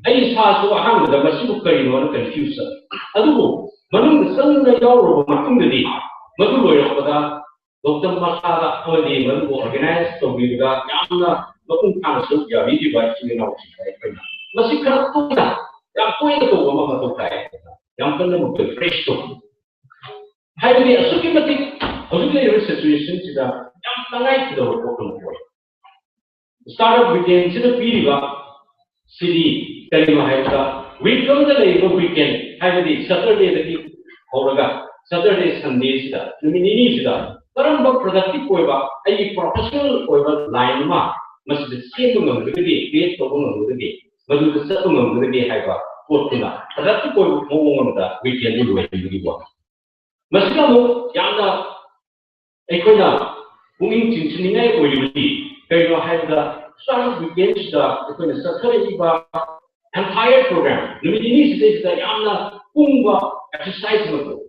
ꯑꯩ ꯏꯁꯥꯁꯨ ꯑꯍꯥꯟꯕꯗ ꯃꯁꯤꯕꯨ ꯀꯔꯤꯅꯣꯅ confuse ꯆꯠꯂꯤ꯫ ꯑꯗꯨꯕꯨ ꯃꯅꯨꯡꯗ ꯆꯪꯗꯨꯅ ꯌꯥꯎꯔꯨꯔꯕ ꯃꯇꯨꯡꯗꯗꯤ, ꯃꯗꯨ ꯂꯣꯏꯔꯛꯄꯗ ꯒꯧꯇꯝ ꯃꯁꯥꯗ ꯑꯃꯗꯤ ꯃꯗꯨꯕꯨ organize ꯇꯧꯕꯤꯕꯗ ꯌꯥꯝꯅ ꯃꯄꯨꯡ ꯐꯥꯅ ꯁꯔꯨꯛ ꯌꯥꯕꯤꯈꯤꯕ ꯏꯆꯤꯜ ꯏꯅꯥꯎꯁꯤꯡꯗ ꯑꯩꯈꯣꯏꯅ ꯃꯁꯤ ꯈꯔ ꯇꯣꯏꯅ, ꯌꯥꯝ ꯇꯣꯏꯅ ꯇꯧꯕ ꯑꯃ ꯃꯊꯧ ꯇꯥꯏ꯫ ꯌꯥꯝ ꯀꯟꯅ ꯃꯈꯣꯏ fresh ꯇꯧꯕ꯫ ꯍꯥꯏꯕꯗꯤ ꯑꯁꯨꯛꯀꯤ ꯃꯇꯤꯛ ꯍꯧꯖꯤꯛ ꯂꯩꯔꯤꯕ situation ꯁꯤꯗ ꯌꯥꯝ ꯇꯉꯥꯏ ꯐꯗꯕ ꯄꯣꯠ ꯑꯃ ꯑꯣꯏ꯫ Startup Weekend ꯁꯤꯗ ꯄꯤꯔꯤꯕ ꯁꯤꯗꯤ ꯀꯔꯤꯅꯣ ꯍꯥꯏꯕꯗ, week ꯑꯃꯗ ꯂꯩꯔꯤꯕ weekend, ꯍꯥꯏꯕꯗꯤ Saturday ꯗꯒꯤ ꯍꯧꯔꯒ Saturday Sunday ꯁꯤꯗ ꯅꯨꯃꯤꯠ ꯅꯤꯅꯤꯁꯤꯗ ꯀꯔꯝꯕ productive ꯑꯣꯏꯕ ꯑꯩꯒꯤ professional ꯑꯣꯏꯕ line ꯑꯃ ꯃꯁꯤꯗ ꯁꯦꯝꯕ ꯉꯝꯒꯗꯒꯦ, create ꯇꯧꯕ ꯉꯝꯒꯗꯒꯦ, ꯃꯗꯨꯗ ꯆꯠꯄ ꯉꯝꯒꯗꯒꯦ ꯍꯥꯏꯕ ꯄꯣꯠꯇꯨꯅ productive ꯑꯣꯏꯕ ꯃꯑꯣꯡ ꯑꯃꯗ weekend ꯗꯨ ꯂꯣꯏꯍꯟꯕꯒꯤ ꯋꯥ꯫ ꯃꯁꯤꯗ ꯑꯃꯨꯛ ꯌꯥꯝꯅ ꯑꯩꯈꯣꯏꯅ ꯄꯨꯛꯅꯤꯡ ꯆꯤꯡꯁꯤꯟꯅꯤꯡꯉꯥꯏ ꯑꯣꯏꯔꯤꯕꯗꯤ ꯀꯔꯤꯅꯣ ꯍꯥꯏꯕꯗ, ꯁ꯭ꯋꯥꯏꯒꯤ weekend ꯁꯤꯗ ꯑꯩꯈꯣꯏꯅ ꯆꯠꯊꯔꯛꯏꯕ entire program ꯅꯨꯃꯤꯠ ꯅꯤꯅꯤ ꯁꯤꯗꯩꯁꯤꯗ ꯌꯥꯝꯅ ꯄꯨꯡꯕ exercise ꯑꯃ ꯇꯧ꯫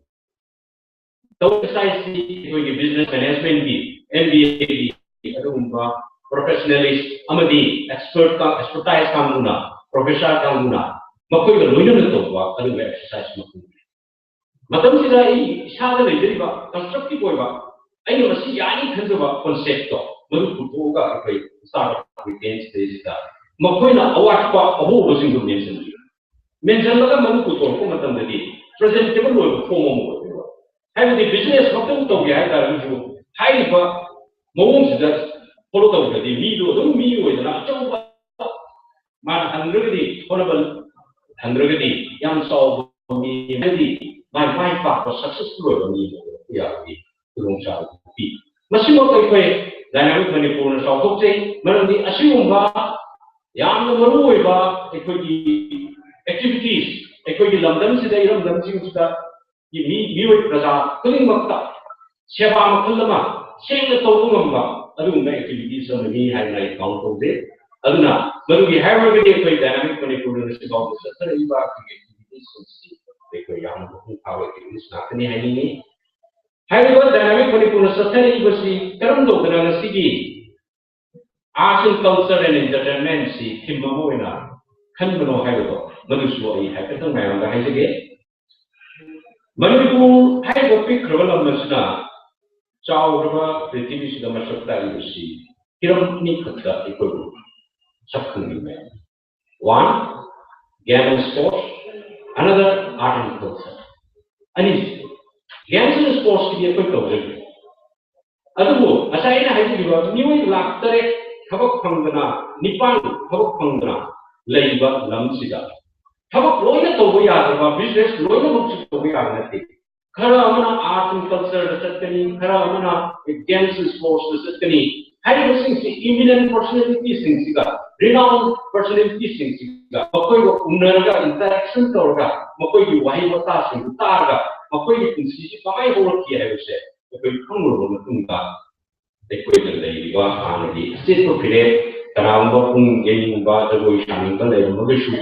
ꯇꯧꯔꯤꯕ exercise ꯁꯤ ꯑꯩꯈꯣꯏꯒꯤ business management ꯀꯤ, M B A ꯒꯤ ꯑꯗꯨꯒꯨꯝꯕ professionalist ꯑꯃꯗꯤ expert ꯀ-, expertise ꯀꯥꯡꯕꯨꯅ, professor ꯀꯥꯡꯕꯨꯅ ꯃꯈꯣꯏꯒ ꯂꯣꯏꯅꯅ ꯇꯧꯕ ꯑꯗꯨꯒꯨꯝꯕ exercise ꯑꯃ ꯄꯨꯡ ꯃꯇꯝꯁꯤꯗ ꯑꯩ ꯏꯁꯥꯗ ꯂꯩꯖꯔꯤꯕ constructive ꯑꯣꯏꯕ, ꯑꯩꯅ ꯃꯁꯤ ꯌꯥꯅꯤ ꯈꯟꯖꯕ concept ꯇꯣ ꯃꯗꯨ ꯄꯨꯊꯣꯛꯑꯒ ꯑꯩꯈꯣꯏ startup weekend ꯁꯤꯗꯩꯁꯤꯗ ꯃꯈꯣꯏꯅ ꯑꯋꯥꯠꯄ ꯑꯍꯣꯕꯁꯤꯡꯗꯨ ꯃꯦꯟꯁꯤꯟꯕꯤꯌꯨ꯫ ꯃꯦꯟꯁꯤꯜꯂꯒ ꯃꯗꯨ ꯄꯨꯊꯣꯔꯛꯄ ꯃꯇꯝꯗꯗꯤ presentable ꯑꯣꯏꯕ form ꯑꯃ ꯑꯣꯏꯗꯣꯏꯕ꯫ ꯍꯥꯏꯕꯗꯤ business ꯃꯛꯇꯪ ꯇꯧꯒꯦ ꯍꯥꯏ ꯇꯥꯔꯒꯁꯨ ꯍꯥꯏꯔꯤꯕ ꯃꯑꯣꯡꯁꯤꯗ follow ꯇꯧꯗ꯭ꯔꯗꯤ ꯃꯤꯗꯨ ꯑꯗꯨꯝ ꯃꯤ ꯑꯣꯏꯗꯅ ꯑꯆꯧꯕ ꯃꯥꯅ ꯍꯟꯗ꯭ꯔꯒꯗꯤ ꯍꯣꯠꯅꯕ ꯍꯟꯗ꯭ꯔꯒꯗꯤ ꯌꯥꯝ ꯆꯥꯎꯕ ꯃꯤ ꯍꯥꯏꯗꯤ ꯃꯥꯏ ꯃꯥꯏ ꯄꯥꯛꯄ successful ꯑꯣꯏꯕ ꯃꯤ ꯑꯣꯏꯔꯛꯄ ꯌꯥꯕꯒꯤ ꯈꯨꯗꯣꯡꯆꯥꯕ ꯄꯤ꯫ ꯃꯁꯤꯃꯛ ꯑꯩꯈꯣꯏ Dynamic ꯃꯅꯤꯄꯨꯔꯅ ꯆꯥꯎꯊꯣꯛꯆꯩ, ꯃꯔꯝꯗꯤ ꯑꯁꯤꯒꯨꯝꯕ ꯌꯥꯝꯅ ꯃꯔꯨ ꯑꯣꯏꯕ ꯑꯩꯈꯣꯏꯒꯤ activities ꯑꯩꯈꯣꯏꯒꯤ ꯂꯝꯗꯝꯁꯤꯗ, ꯏꯔꯝꯗꯝꯁꯤꯡꯁꯤꯗ ꯃꯤ, ꯃꯤꯑꯣꯏ ꯄ꯭ꯔꯖꯥ ꯈꯨꯗꯤꯡꯃꯛꯇ ꯁꯦꯕꯥ ꯃꯈꯜ ꯑꯃ ꯁꯦꯡꯅ ꯇꯧꯕ ꯉꯝꯕ ꯑꯗꯨꯒꯨꯝꯕ activities ꯑꯃꯅꯤ ꯍꯥꯏꯅ ꯑꯩ count ꯇꯧꯖꯩ꯫ ꯑꯗꯨꯅ ꯃꯗꯨꯒꯤ ꯍꯥꯏꯔꯨꯔꯒꯗꯤ ꯑꯩꯈꯣꯏ Dynamic ꯃꯅꯤꯄꯨꯔꯅ ꯉꯁꯤ ꯐꯥꯎꯕ ꯆꯠꯊꯔꯛꯏꯕ ꯑꯩꯈꯣꯏꯒꯤ activities ꯁꯤꯡꯁꯤ ꯑꯩꯈꯣꯏ ꯌꯥꯝꯅ ꯃꯄꯨꯡ ꯐꯥꯕ activities ꯉꯥꯛꯇꯅꯤ ꯍꯥꯏꯅꯤꯡꯏ꯫ ꯍꯥꯏꯔꯤꯕ Dynamic ꯃꯅꯤꯄꯨꯔꯅ ꯆꯠꯊꯔꯛꯏꯕꯁꯤ ꯀꯔꯝ ꯇꯧꯗꯅ ꯉꯁꯤꯒꯤ Arts and Culture and Entertainment ꯁꯤ theme ꯑꯃ ꯑꯣꯏꯅ ꯈꯟꯕꯅꯣ ꯍꯥꯏꯕꯗꯣ ꯃꯗꯨꯁꯨ ꯑꯩ ꯍꯥꯏꯐꯦꯠꯇꯪ ꯃꯌꯥꯝꯗ ꯍꯥꯏꯖꯒꯦ꯫ ꯃꯅꯤꯄꯨꯔ ꯍꯥꯏꯔꯤꯕ ꯄꯤꯛꯈ꯭ꯔꯕ ꯂꯝ ꯑꯁꯤꯅ ꯆꯥꯎꯔꯕ ꯄ꯭ꯔꯤꯊꯤꯕꯤꯁꯤꯗ ꯃꯁꯛ ꯇꯥꯛꯂꯤꯕꯁꯤ ꯍꯤꯔꯝ ꯑꯅꯤꯈꯛꯇ ꯑꯩꯈꯣꯏꯕꯨ ꯁꯛ ꯈꯪꯍꯟꯕ ꯌꯥꯏ꯫ One, game and sports, another, art and culture. ꯑꯅꯤꯁꯤ, games and sports ꯀꯤꯗꯤ ꯑꯩꯈꯣꯏ ꯇꯧꯖꯒꯦ꯫ ꯑꯗꯨꯕꯨ ꯉꯁꯥꯏ ꯑꯩꯅ ꯍꯥꯏꯖꯈꯤꯕ ꯃꯤꯑꯣꯏ ꯂꯥꯈ ꯇꯔꯦꯠ ꯊꯕꯛ ꯐꯪꯗꯅ, ꯅꯤꯄꯥꯟ ꯊꯕꯛ ꯐꯪꯗꯅ ꯂꯩꯕ ꯂꯝꯁꯤꯗ ꯊꯕꯛ ꯂꯣꯏꯅ ꯇꯧꯕ ꯌꯥꯗꯕ, ꯕꯤꯖꯤꯅꯦꯁ ꯂꯣꯏꯅꯃꯛꯁꯨ ꯇꯧꯕ ꯌꯥꯕ ꯅꯠꯇꯦ꯫ ꯈꯔ ꯑꯃꯅ ꯑꯥꯔꯠ ꯑꯦꯟ ꯀꯜꯆꯔꯗ ꯆꯠꯀꯅꯤ, ꯈꯔ ꯑꯃꯅ ꯒꯦꯝꯁ ꯏꯁꯄꯣꯔꯠꯁꯇ ꯆꯠꯀꯅꯤ꯫ ꯍꯥꯏꯔꯤꯕꯁꯤꯡꯁꯤ ꯏꯃꯤꯅꯦꯟ ꯄꯔꯁꯣꯅꯦꯂꯤꯇꯤꯁꯤꯡꯁꯤꯒ, ꯔꯤꯅꯥꯎꯟ ꯄꯔꯁꯣꯅꯦꯂꯤꯇꯤꯁꯤꯡꯁꯤꯒ ꯃꯈꯣꯏꯒ ꯎꯅꯔꯒ, ꯏꯟꯇꯔꯦꯛꯁꯟ ꯇꯧꯔꯒ, ꯃꯈꯣꯏꯒꯤ ꯋꯥꯍꯩ ꯋꯥꯇꯥꯁꯤꯡꯗꯨ ꯇꯥꯔꯒ ꯃꯈꯣꯏꯒꯤ ꯄꯨꯟꯁꯤꯁꯤ ꯀꯃꯥꯏꯅ ꯍꯧꯔꯛꯈꯤ ꯍꯥꯏꯕꯁꯦ ꯑꯩꯈꯣꯏ ꯈꯪꯂꯨꯔꯕ ꯃꯇꯨꯡꯗ, ꯑꯩꯈꯣꯏꯗ ꯂꯩꯔꯤꯕ ꯍꯥꯟꯅꯒꯤ ꯑꯆꯦꯠꯄ ꯐꯤꯔꯦꯞ, ꯀꯅꯥꯒꯨꯝꯕ ꯄꯨꯡ ꯌꯩꯅꯤꯡꯕ, ꯖꯒꯣꯏ ꯁꯥꯅꯤꯡꯕ ꯂꯩꯔꯝꯃꯒꯁꯨ,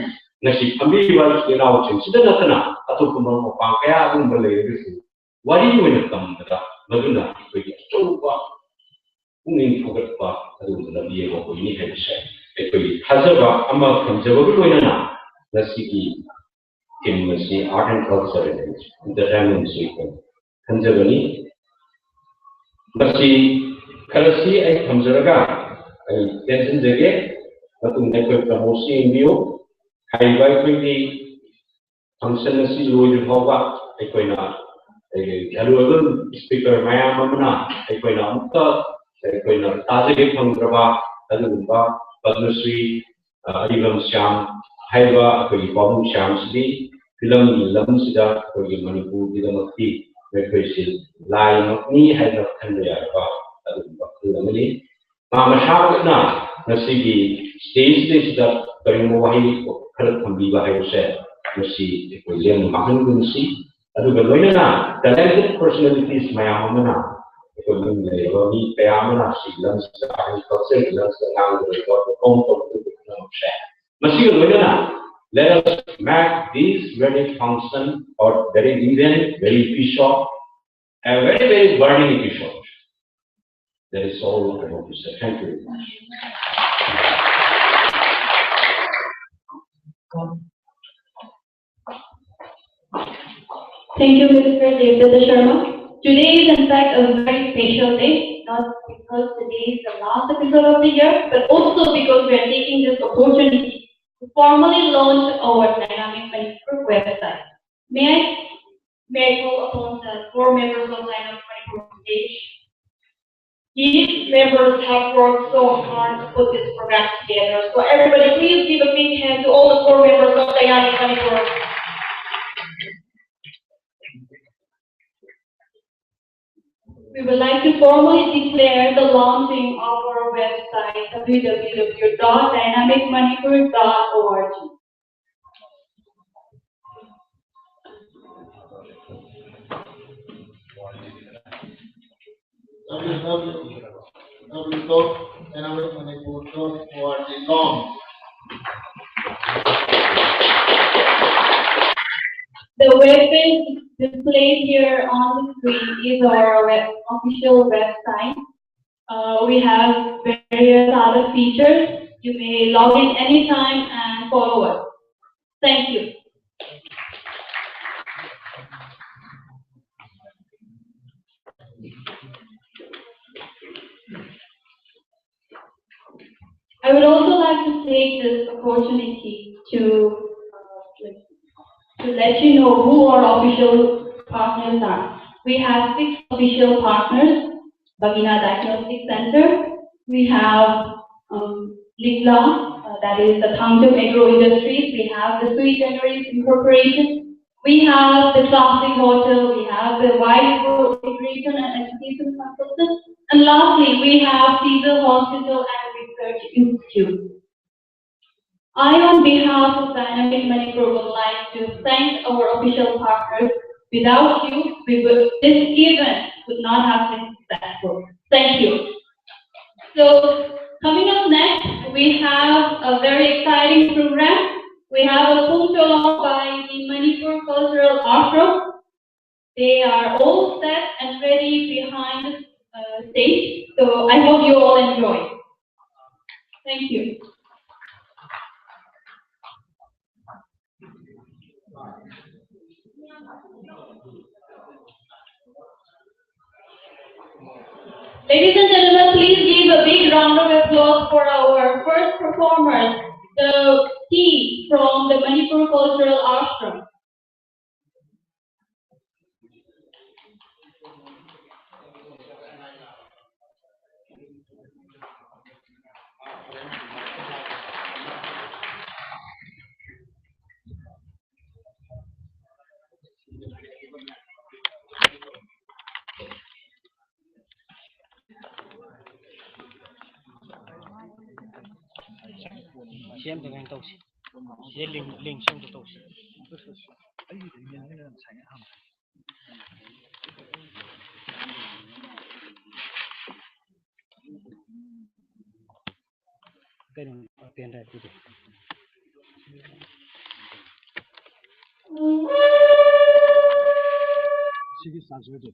ꯉꯁꯤ ꯐꯝꯕꯤꯔꯤꯕ ꯏꯆꯤꯜ ꯏꯅꯥꯎꯁꯤꯡꯁꯤꯗ ꯅꯠꯇꯅ ꯑꯇꯣꯞꯄ ꯃꯔꯨꯞ ꯃꯄꯥꯡ ꯀꯌꯥ ꯑꯗꯨꯒꯨꯝꯕ ꯂꯩꯔꯒꯁꯨ, ꯋꯥꯔꯤ ꯑꯣꯏꯅ ꯇꯝꯕꯗ ꯃꯗꯨꯅ ꯑꯩꯈꯣꯏꯒꯤ ꯑꯆꯧꯕ ꯄꯨꯛꯅꯤꯡ ꯊꯧꯒꯠꯄ ꯑꯗꯨꯒꯨꯝꯕ ꯂꯝꯕꯤ ꯑꯃ ꯑꯣꯏꯅꯤ ꯍꯥꯏꯕꯁꯦ ꯑꯩꯈꯣꯏꯒꯤ ꯊꯥꯖꯕ ꯑꯃ ꯊꯝꯖꯕꯒ ꯂꯣꯏꯅꯅ, ꯉꯁꯤꯒꯤ ꯊꯤꯝ ꯑꯁꯤ ꯑꯥꯔꯠ ꯑꯦꯟ ꯀꯜꯆꯔ, ꯏꯟꯇꯔꯇꯦꯟꯃꯦꯟꯁꯤ ꯑꯩꯈꯣꯏ ꯈꯟꯖꯕꯅꯤ꯫ ꯃꯁꯤ ꯈꯔꯁꯤ ꯑꯩ ꯊꯝꯖꯔꯒ ꯑꯩ ꯇꯦꯟꯁꯤꯟꯖꯒꯦ꯫ ꯃꯇꯨꯡꯗ ꯑꯩꯈꯣꯏ ꯄ꯭ꯔꯃꯣꯗꯁꯤ ꯌꯦꯡꯕꯤꯌꯨ꯫ ꯍꯥꯏꯔꯤꯕ ꯑꯩꯈꯣꯏꯒꯤ ꯐꯪꯁꯟ ꯑꯁꯤ ꯂꯣꯏꯗ꯭ꯔꯤ ꯐꯥꯎꯕ ꯑꯩꯈꯣꯏꯅ, ꯑꯩꯈꯣꯏꯒꯤ ꯑꯔꯣꯏꯕ ꯁ꯭ꯄꯤꯀꯔ ꯃꯌꯥꯝ ꯑꯃꯅ ꯑꯩꯈꯣꯏꯅ ꯑꯃꯨꯛꯇ ꯑꯩꯈꯣꯏꯅ ꯇꯥꯖꯒꯦ ꯐꯪꯗ꯭ꯔꯕ ꯑꯗꯨꯒꯨꯝꯕ ꯄꯗꯃꯁ꯭ꯔꯤ, ꯑ, ꯑꯔꯤꯕꯝ ꯁ꯭ꯌꯥꯝ ꯍꯥꯏꯕ ꯑꯩꯈꯣꯏꯒꯤ ꯄꯥꯕꯨꯡ ꯁ꯭ꯌꯥꯝꯁꯤꯗꯤ ꯐꯤꯂꯝꯒꯤ ꯂꯝꯁꯤꯗ ꯑꯩꯈꯣꯏꯒꯤ ꯃꯅꯤꯄꯨꯔꯒꯤꯗꯃꯛꯇꯤ ꯃꯈꯣꯏꯁꯤ ꯂꯥꯏꯃꯛꯅꯤ ꯍꯥꯏꯅ ꯈꯟꯕ ꯌꯥꯔꯕ ꯑꯗꯨꯒꯨꯝꯕ ꯃꯈꯜ ꯑꯃꯅꯤ꯫ ꯃꯥ ꯃꯁꯥꯃꯛꯅ ꯉꯁꯤꯒꯤ ꯁ꯭ꯇꯦꯖꯁꯤꯗꯩꯁꯤꯗ ꯀꯔꯤꯒꯨꯝꯕ ꯋꯥꯍꯩ ꯈꯔ ꯊꯝꯕꯤꯕ ꯍꯥꯏꯕꯁꯦ ꯃꯁꯤ ꯑꯩꯈꯣꯏ ꯂꯦꯝꯅ ꯃꯥꯡꯍꯟꯒꯨꯝꯁꯤ꯫ ꯑꯗꯨꯒ ꯂꯣꯏꯅꯅ ꯇꯦꯂꯦꯟꯇꯦꯗ ꯄꯔꯁꯣꯅꯦꯂꯤꯇꯤꯁ ꯃꯌꯥꯝ ꯑꯃꯅ ꯑꯩꯈꯣꯏ ꯃꯅꯨꯡꯗ ꯂꯩꯔꯤꯕ ꯃꯤ ꯀꯌꯥ ꯑꯃꯅ ꯁꯤꯒꯤ ꯂꯝꯁꯤꯗ, ꯑꯦꯒ꯭ꯔꯤꯀꯜꯆꯔꯒꯤ ꯂꯝꯁꯤꯗ ꯉꯥꯡꯒꯗꯧꯔꯤꯕ ꯄꯔꯐꯣꯔꯝ ꯇꯧꯒꯗꯧꯔꯤꯕ ꯄꯨꯝꯅꯃꯛꯁꯦ꯫ ꯃꯁꯤꯒ ꯂꯣꯏꯅꯅ, let us make this very function or very event very efficient, a very, very burning efficient. That is all I want to say. Thank you very much. Thank you, Mister Devdutt Sharma. Today is in fact a very special day, not because today is the last episode of the year, but also because we are taking this opportunity to formally launch our dynamic Manipur website. May I, may I call upon the four members of Dynamic Manipur stage? Please members have worked so hard to put this program together. So everybody, please give a big hand to all the corps members of Dynamic Manipur. We would like to formally declare the launching of our website, w w w dot dynamic manipur dot org. W W W dot dynamic manipur dot org launch. The web page displayed here on the screen is our web, official website. Uh, we have various other features. You may log in anytime and follow us. Thank you. I would also like to take this opportunity to, uh, to let you know who our official partners are. We have six official partners: Bagina Diagnostic Center. We have, um, Ligla, uh, that is the Thangjob Agro Industries. We have the Sui Generis Incorporated. We have the Classic Hotel. We have the White Road Immigration and Education Consultant. And lastly, we have Caesar Hospital and Research Institute. I, on behalf of Dynamic Manipur, would like to thank our official partners. Without you, we would, this event would not have been successful. Thank you. So, coming up next, we have a very exciting program. We have a Phungcholong by the Manipur Cultural Ashram. They are all set and ready behind the, uh, stage. So I hope you all enjoy. Thank you. Ladies and gentlemen, please give a big round of applause for our first performers, the team from the Manipur Cultural Ashram. ꯁꯤ ꯑꯝꯇ ꯀꯩꯅꯣ ꯇꯧꯁꯤ꯫ ꯁꯤꯗ ꯂꯤꯡ, ꯂꯤꯡꯁꯤ ꯑꯝꯇ ꯇꯧꯁꯤ꯫ ꯀꯩꯅꯣ, ꯄꯦꯟ ꯗ꯭ꯔꯥꯏꯚꯇꯨꯗꯤ꯫ ꯁꯤꯒꯤ ꯆꯥꯔꯖꯔꯗꯤ꯫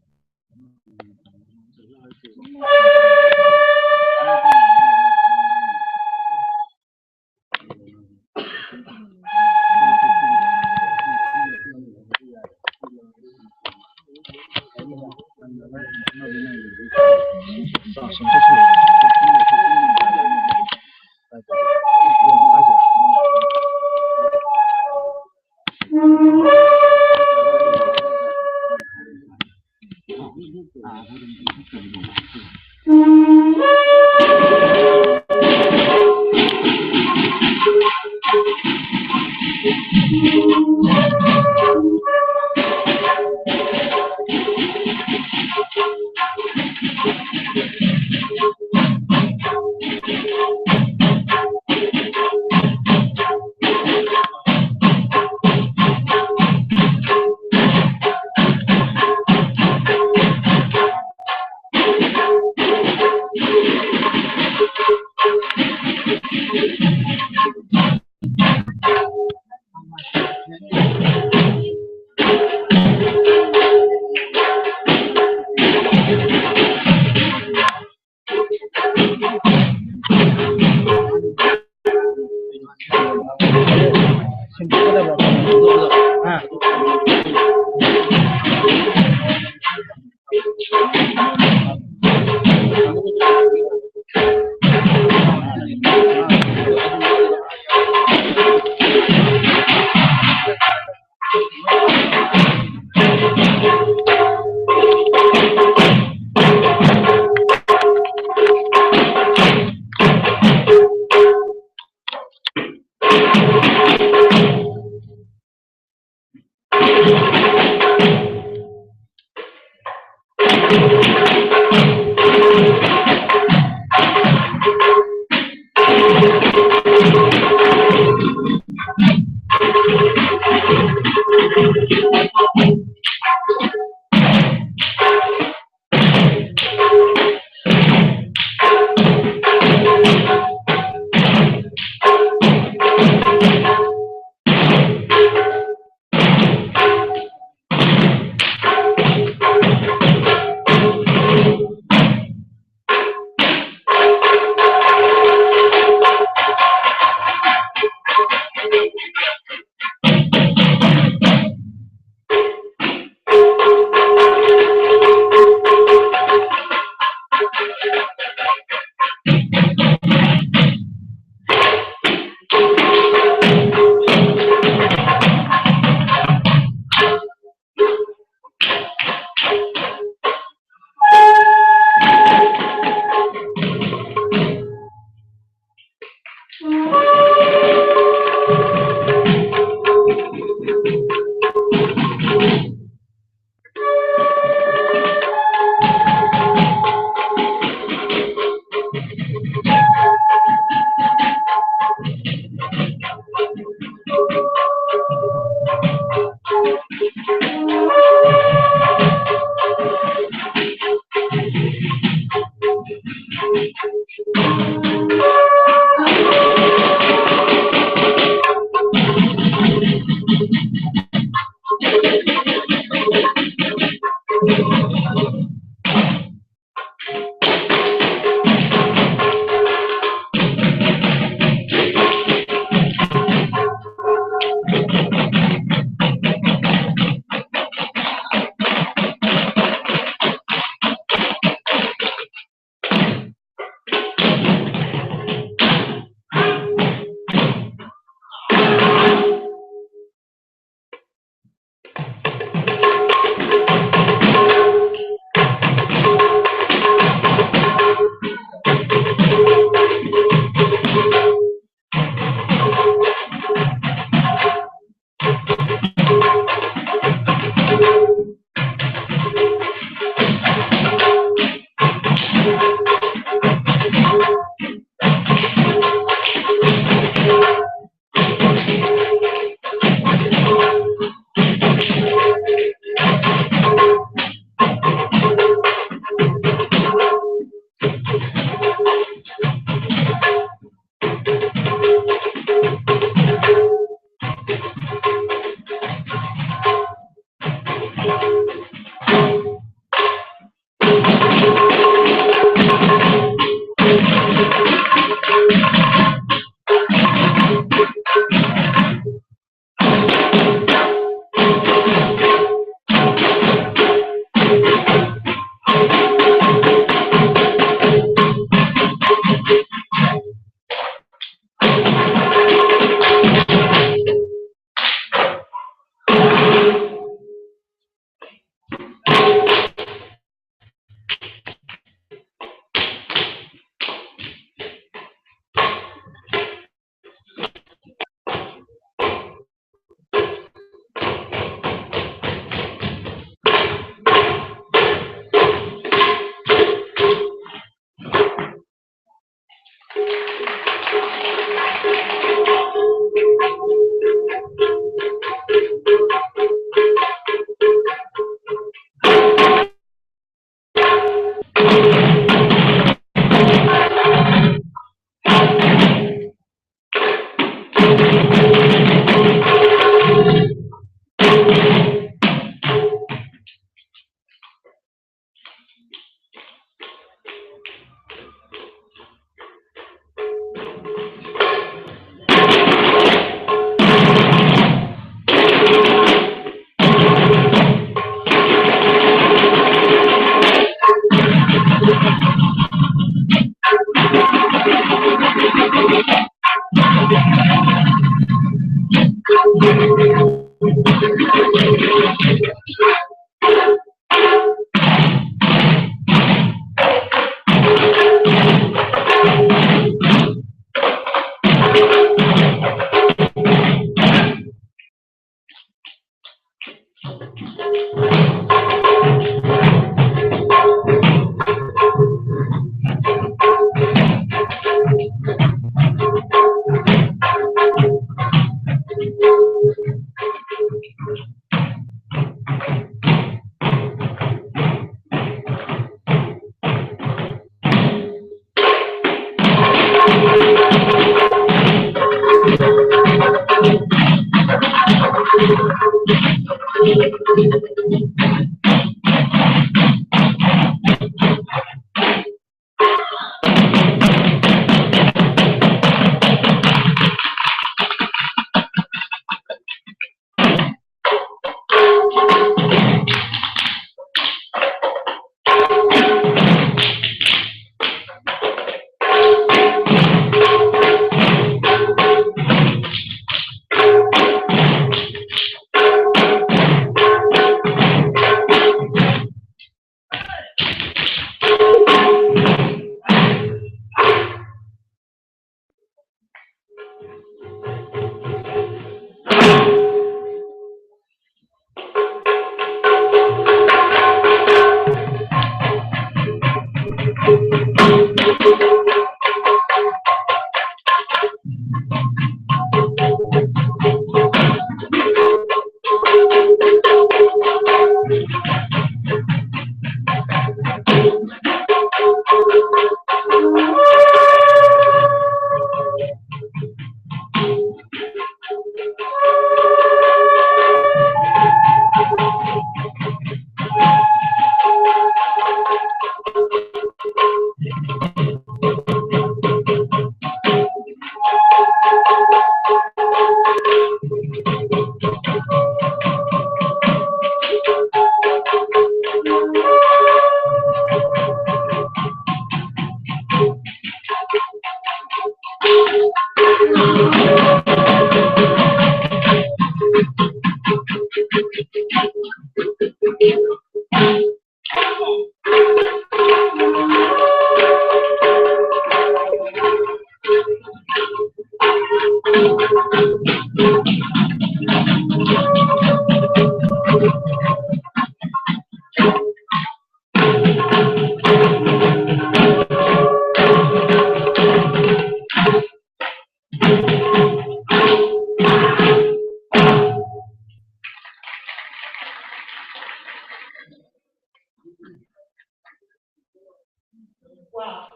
Wow.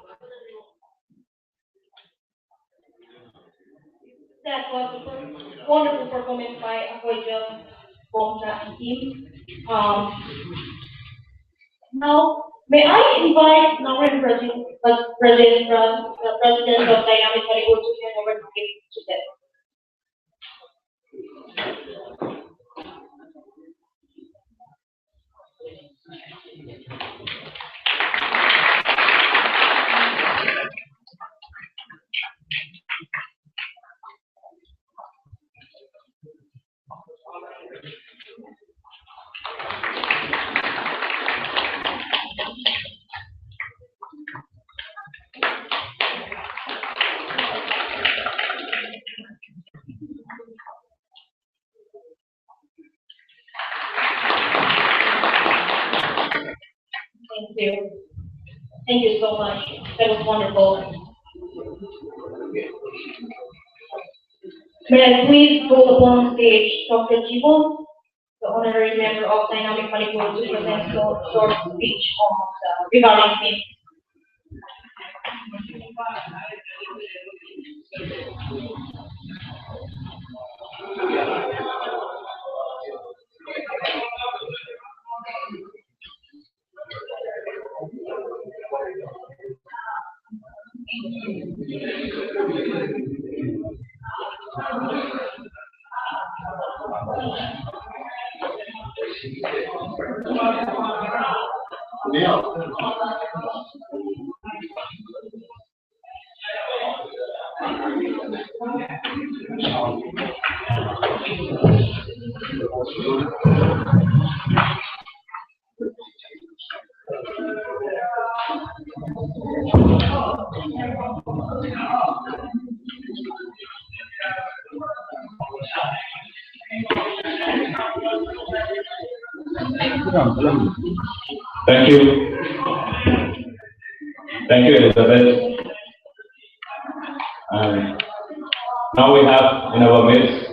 That was a per- wonderful performance by Akoija, Bongta, and team. Um, now, may I invite Naorin Rajen, uh, Rajendra, the president of Dynamic Manipur, to hand over the gift to them. Thank you. Thank you so much. That was wonderful. May I please call upon stage Doctor Jibon, the honorary member of Dynamic Manipur, to present a short speech on the regarding theme. Thank you. Thank you, Elizabeth. And now we have in our midst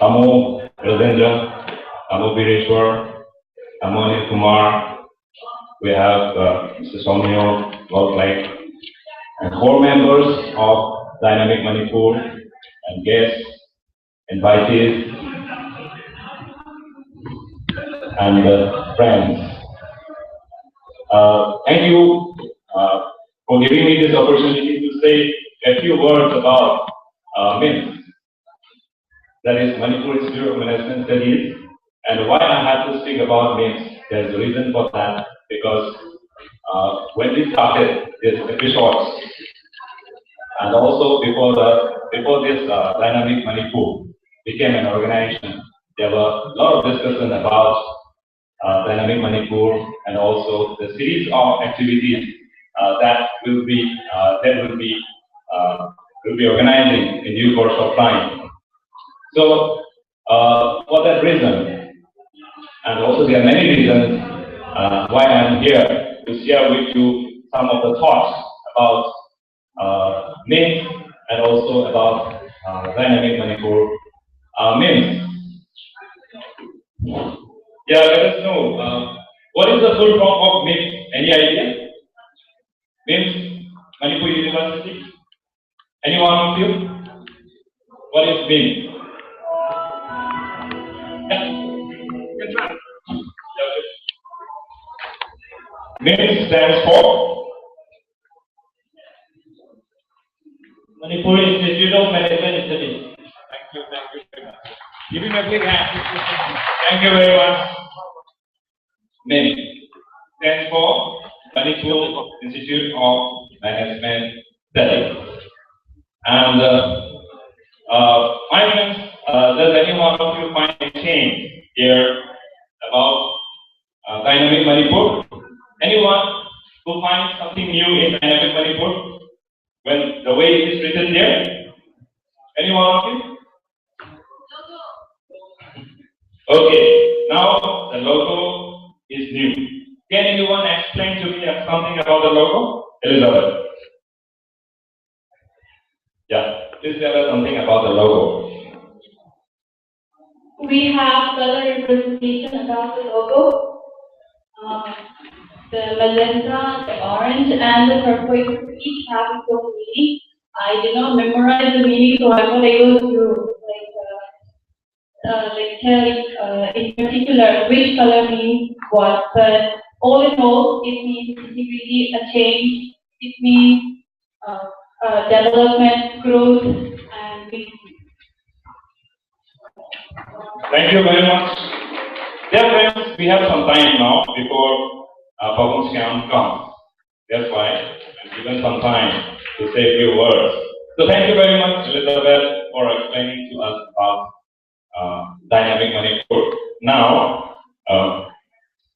Tamu Rajendra, Tamu Bireshwar, Tamu Anil Kumar. We have uh, Mister Somyo Lortlake, and four members of Dynamic Manipur, and guests, invitees, and uh, friends. Uh, thank you uh, for giving me this opportunity to say a few words about uh, MIMS, that is Manipur Institute of Management Studies, and why I had to speak about MIMS. There's a reason for that, because uh, when we started this episode, and also before the before this uh, Dynamic Manipur became an organization, there were a lot of discussion about uh, Dynamic Manipur and also the series of activities uh, that will be uh, that will be uh, will be organizing in due course of time. So uh, for that reason, and also there are many reasons uh, why I'm here to share with you some of the thoughts about uh, MIMS and also about uh, Dynamic Manipur uh, MIMS. Yeah, let us know uh, what is the full form of MIMS. Any idea? MIMS, Manipur University. Any one of you? What is MIMS? Yeah. MIMS stands for Manipur Institute of Management Studies. Thank you, thank you very much. Give him a big hand. Thank you very much. MIMS stands for Manipur Institute of Management Studies. And uh, uh, my friends, uh, does anyone of you find a change here about uh, Dynamic Manipur? Anyone who finds something new in Dynamic Manipur when the way it is written there? Anyone of you? Okay, now the logo is new. Can anyone explain to me something about the logo? Elizabeth. Yeah, please tell us something about the logo. We have color representation about the logo. Um, the magenta, the orange, and the turquoise each have its own meaning. I did not memorize the meaning, so I'm not able to like uh, uh, like tell uh, in particular which color means what. But all in all, it means basically a change. It means uh, uh, development, growth, and Thank you very much. Dear friends, we have some time now before uh, Pabung Siam comes. That's why I'm given some time to say a few words. So thank you very much, Elizabeth, for explaining to us about uh, Dynamic Manipur. Now, uh,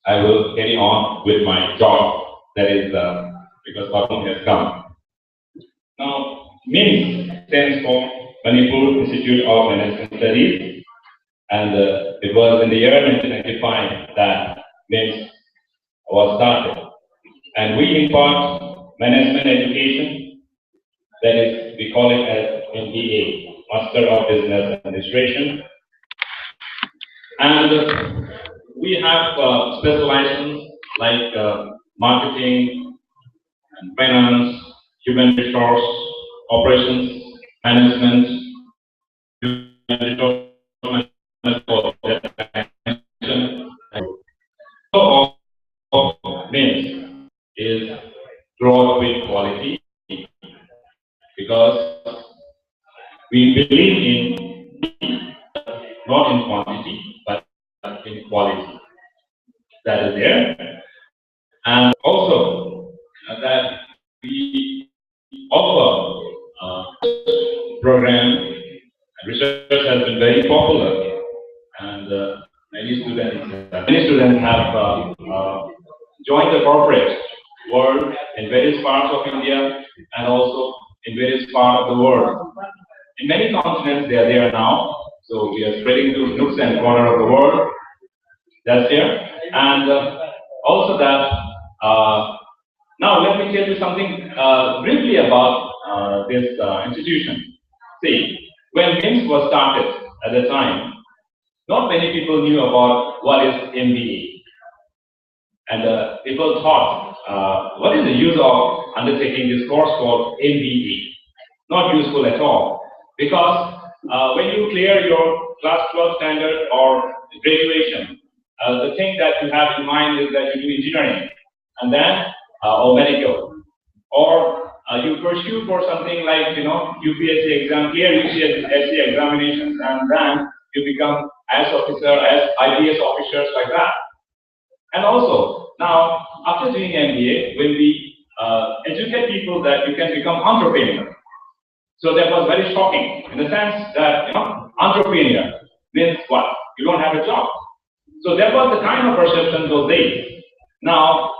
I will carry on with my job. That is uh, because Pabung has come. Now, MIMS stands for Manipur Institute of Management Studies, and uh, it was in the year nineteen ninety-five that MIMS was started. And we impart management education, that is, we call it as M B A, Master of Business Administration. And uh, we have uh, specializations like uh, marketing, and finance, human resource, operations, management, human resource management. So all of this is growth with quality because we believe in not in quantity but in quality. That is there. And also uh, that we offer uh, program. Research has been very popular, and uh, many students, many students have uh, uh, joined the corporate world in various parts of India and also in various parts of the world. In many continents, they are there now, So we are spreading to nooks and corner of the world. That's here. And uh, also that, uh, now let me tell you something uh, briefly about uh, this uh, institution. See, when MIMS was started at the time, not many people knew about what is M B A. And uh, people thought, uh, what is the use of undertaking this course called M B A? Not useful at all. Because uh, when you clear your class twelve standard or graduation, uh, the thing that you have in mind is that you do engineering and then uh, or medical. Or uh, you pursue for something like, you know, U P S C exam, clear U P S C examinations, and then you become I A S officer, as I P S officers like that. And also, now, after doing M B A, when we uh, educate people that you can become entrepreneur. So that was very shocking in the sense that, you know, entrepreneur means what? You don't have a job. So that was the kind of perception those days. Now,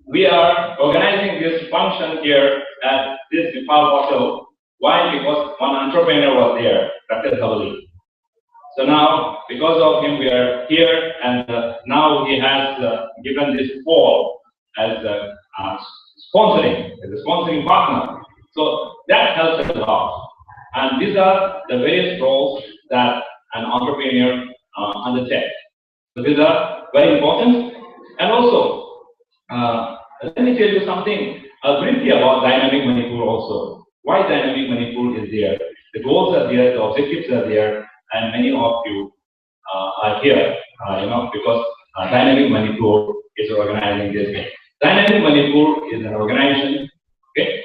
we are organizing this function here at this Imphal Hotel. Why? Because one entrepreneur was there, Doctor Dhavali. So now, because of him, we are here, and uh, now he has uh, given this Paul as a uh, sponsoring, as a sponsoring partner. So that helps us a lot. And these are the various roles that an entrepreneur uh, undertakes. So these are very important. And also, uh, let me tell you something uh, briefly about Dynamic Manipur also. Why Dynamic Manipur is there? The goals are there, the objectives are there, and many of you uh, are here, uh, you know, because uh, Dynamic Manipur is organizing this thing. Dynamic Manipur is an organization, okay?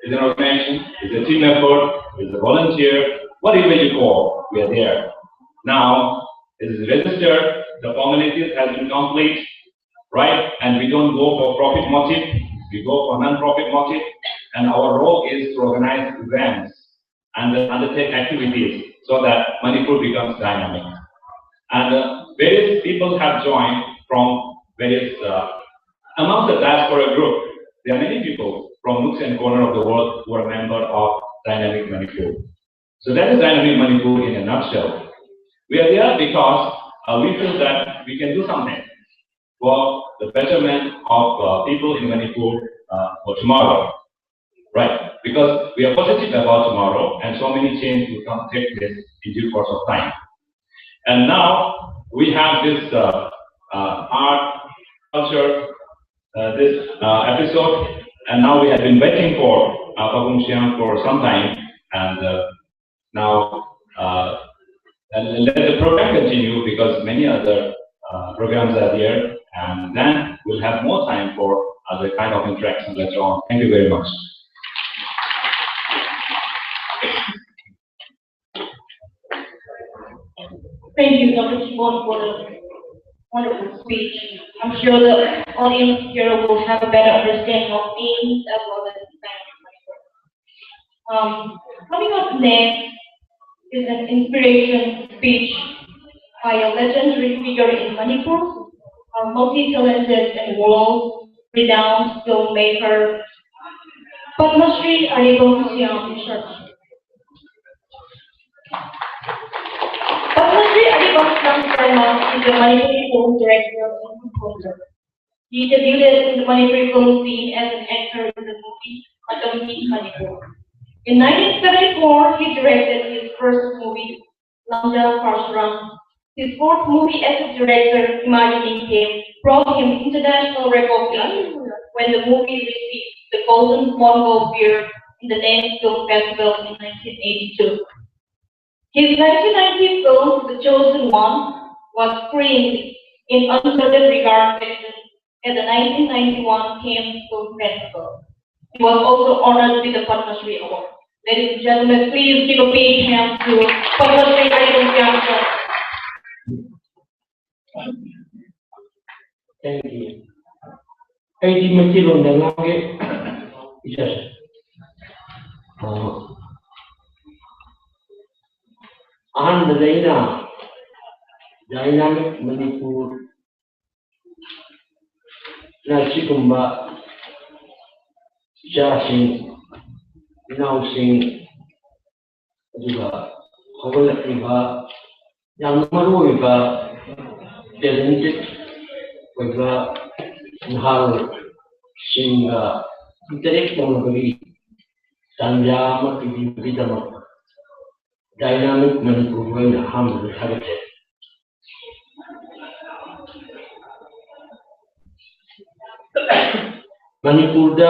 It's an organization, it's a team effort, it's a volunteer, whatever you call, we are there. Now, it is registered, the formalities has been complete, right? And we don't go for profit motive, we go for non-profit motive, and our role is to organize events and uh, undertake activities so that Manipur becomes dynamic. And uh, various people have joined from various, uh, among the diaspora group, there are many people from nooks and corner of the world who are a member of Dynamic Manipur. So that is Dynamic Manipur in a nutshell. We are here because uh, we feel that we can do something for the betterment of uh, people in Manipur uh, for tomorrow, right? Because we are positive about tomorrow, and so many changes will come take place in due course of time. And now we have this uh, uh, art, culture, uh, this uh, episode, and now we have been waiting for uh, Pabung Siang for some time, and uh, now uh, and let the program continue because many other uh, programs are here, and then we'll have more time for other kind of interaction later on. Thank you very much. Thank you, Doctor Shimon, for the wonderful speech. I'm sure the audience here will have a better understanding of themes as well as the science. Um, coming up next is an inspiration speech by a legendary figure in Manipur, a multi-talented and world-renowned filmmaker, Padma Shri Aribam Siam Sharma. Padma Shri Aribam Siam Sharma is a Manipuri film director and composer. He debuted in the Manipuri film scene as an actor in the movie Atam Ki Manipur. In nineteen seventy-four, he directed his first movie, Lamja Parshuram. His fourth movie as a director, Imagine Came, brought him international recognition when the movie received the Golden Mongol Bear in the Nance Film Festival in nineteen eighty-two. His nineteen ninety film, The Chosen One, was screened in uncertain regard section at the nineteen ninety-one Cannes Film Festival. He was also honored with the Padma Shri Award. Ladies and gentlemen, please give a big hand to Padma Shri Aribam Siam Sharma. Thank you. ꯑꯩꯗꯤ ꯃꯩꯇꯩꯂꯣꯟꯗ ꯉꯥꯡꯒꯦ, ꯏꯆꯦ꯫ ꯑ, ꯑꯍꯥꯟꯕꯗ ꯑꯩꯅ Dynamic Manipur ꯅ ꯑꯁꯤꯒꯨꯝꯕ ꯏꯆꯥꯁꯤꯡ, ꯏꯅꯥꯎꯁꯤꯡ, ꯑꯗꯨꯒ ꯍꯧꯒꯠꯂꯛꯂꯤꯕ ꯌꯥꯝꯅ ꯃꯔꯨ ꯑꯣꯏꯕ, ꯇꯦꯂꯦꯟꯇꯦꯠ ꯑꯣꯏꯕ ꯅꯍꯥꯔꯣꯜꯁꯤꯡꯒ ꯏꯟꯇꯔꯦꯛ ꯇꯧꯅꯕꯒꯤ ꯇꯥꯟꯖꯥ ꯑꯃ ꯄꯤꯕꯤꯕꯒꯤꯗꯃꯛ ꯗꯥꯏꯅꯥꯃꯤꯛ ꯃꯅꯤꯄꯨꯔ ꯑꯣꯏꯅ ꯑꯍꯥꯟꯕꯗ ꯊꯥꯒꯠꯆꯔꯤ꯫ ꯃꯅꯤꯄꯨꯔꯗ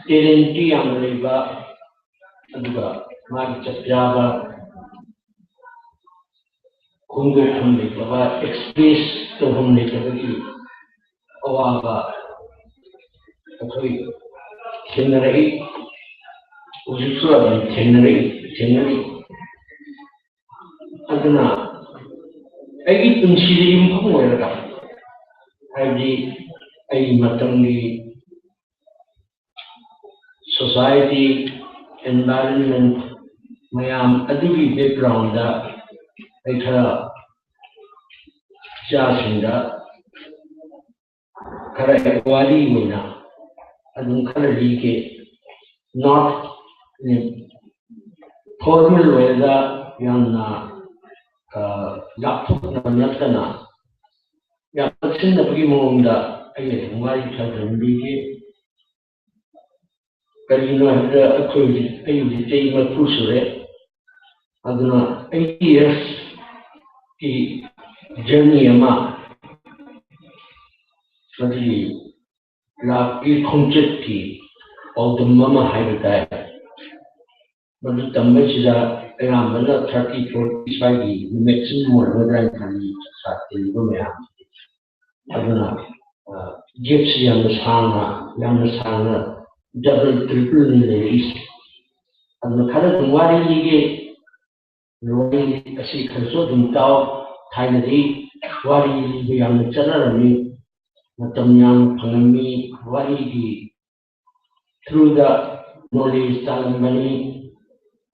ꯇꯦꯂꯦꯟꯇꯤ ꯌꯥꯝꯅ ꯂꯩꯕ, ꯑꯗꯨꯒ ꯃꯥꯒꯤ ꯆꯞ ꯆꯥꯕ ꯐꯣꯡꯗꯣꯛꯐꯝ ꯂꯩꯇꯕ, ꯑꯦꯛꯁꯄ꯭ꯔꯦꯁ ꯇꯧꯐꯝ ꯂꯩꯇꯕꯒꯤ ꯑꯋꯥꯕ ꯑꯩꯈꯣꯏ ꯊꯦꯡꯅꯔꯛꯏ, ꯍꯧꯖꯤꯛꯁꯨ ꯑꯗꯨꯝ ꯊꯦꯡꯅꯔꯛꯏ, ꯊꯦꯡꯅꯔꯤ꯫ ꯑꯗꯨꯅ ꯑꯩꯒꯤ ꯄꯨꯟꯁꯤꯗ ꯌꯨꯝꯐꯝ ꯑꯣꯏꯔꯒ, ꯍꯥꯏꯕꯗꯤ ꯑꯩꯒꯤ ꯃꯇꯝꯒꯤ ꯁꯣꯁꯥꯏꯇꯤ, ꯑꯦꯟꯚꯥꯏꯔꯟꯃꯦꯟ ꯃꯌꯥꯝ ꯑꯗꯨꯒꯤ ꯕꯦꯛꯒ꯭ꯔꯥꯎꯟꯗ ꯑꯩ ꯈꯔ ꯏꯆꯥꯁꯤꯡꯗ ꯈꯔ ꯋꯥꯔꯤ ꯑꯣꯏꯅ ꯑꯗꯨꯝ ꯈꯔ ꯂꯤꯒꯦ꯫ ꯅꯣꯠ ꯐꯣꯔꯃꯦꯜ ꯑꯣꯏꯔꯒ ꯌꯥꯝꯅ, ꯑ, ꯂꯥꯞꯊꯣꯛꯅꯕ ꯅꯠꯇꯅ ꯌꯥꯝ ꯅꯛꯁꯤꯟꯅꯕꯒꯤ ꯃꯑꯣꯡꯗ ꯑꯩ ꯑꯗꯨꯝ ꯋꯥꯔꯤ ꯈꯔ ꯑꯗꯨꯝ ꯂꯤꯒꯦ꯫ ꯀꯔꯤꯒꯤꯅꯣ ꯍꯥꯏꯕꯗ ꯑꯩꯈꯣꯏ ꯍꯧꯖꯤꯛ, ꯑꯩ ꯍꯧꯖꯤꯛ ꯆꯍꯤ ꯃꯔꯤꯐꯨ ꯁꯨꯔꯦ꯫ ꯑꯗꯨꯅ ꯑꯩꯠꯇꯤ ꯌꯔꯁꯀꯤ ꯖꯔꯅꯤ ꯑꯃ, ꯑꯗꯨꯒꯤ ꯂꯥꯏꯐꯀꯤ ꯈꯣꯡꯆꯠꯀꯤ ꯄꯥꯎꯗꯝ ꯑꯃ ꯍꯥꯏꯕ ꯇꯥꯏ꯫ ꯃꯗꯨ ꯇꯝꯕꯁꯤꯗ ꯑꯌꯥꯝꯕꯅ ꯊꯥꯔꯇꯤ, ꯐꯣꯔꯇꯤ ꯁ꯭ꯋꯥꯏꯒꯤ ꯃꯦꯛꯁꯤꯃꯝ ꯑꯣꯏꯔꯝꯒꯗ꯭ꯔꯥ ꯍꯥꯏꯅ ꯈꯜꯂꯤ, ꯁꯥꯇ꯭ꯔ ꯇꯤꯜꯂꯤꯕ ꯃꯌꯥꯝ꯫ ꯑꯗꯨꯅ, ꯑ, ꯒꯦꯞꯁꯤ ꯌꯥꯝꯅ ꯁꯥꯡꯅ, ꯌꯥꯝꯅ ꯁꯥꯡꯅ ꯗꯕꯜ, ꯇ꯭ꯔꯤꯄꯜꯅꯤ ꯂꯩꯔꯛꯏꯁꯦ꯫ ꯑꯗꯨꯅ ꯈꯔ ꯑꯗꯨꯝ ꯋꯥꯔꯤ ꯂꯤꯒꯦ꯫ ꯋꯥꯔꯤ ꯑꯁꯤ ꯈꯔꯁꯨ ꯑꯗꯨꯝ ꯇꯥꯎ꯫ ꯊꯥꯏꯅꯗꯤ ꯋꯥꯔꯤ ꯂꯤꯕ ꯌꯥꯝꯅ ꯆꯠꯅꯔꯝꯃꯤ, ꯃꯇꯝ ꯌꯥꯝꯅ ꯐꯪꯉꯝꯃꯤ꯫ ꯋꯥꯔꯤꯒꯤ ꯊ꯭ꯔꯨꯗ ꯅꯣꯂꯦꯖ ꯇꯥꯜꯂꯝꯕꯅꯤ꯫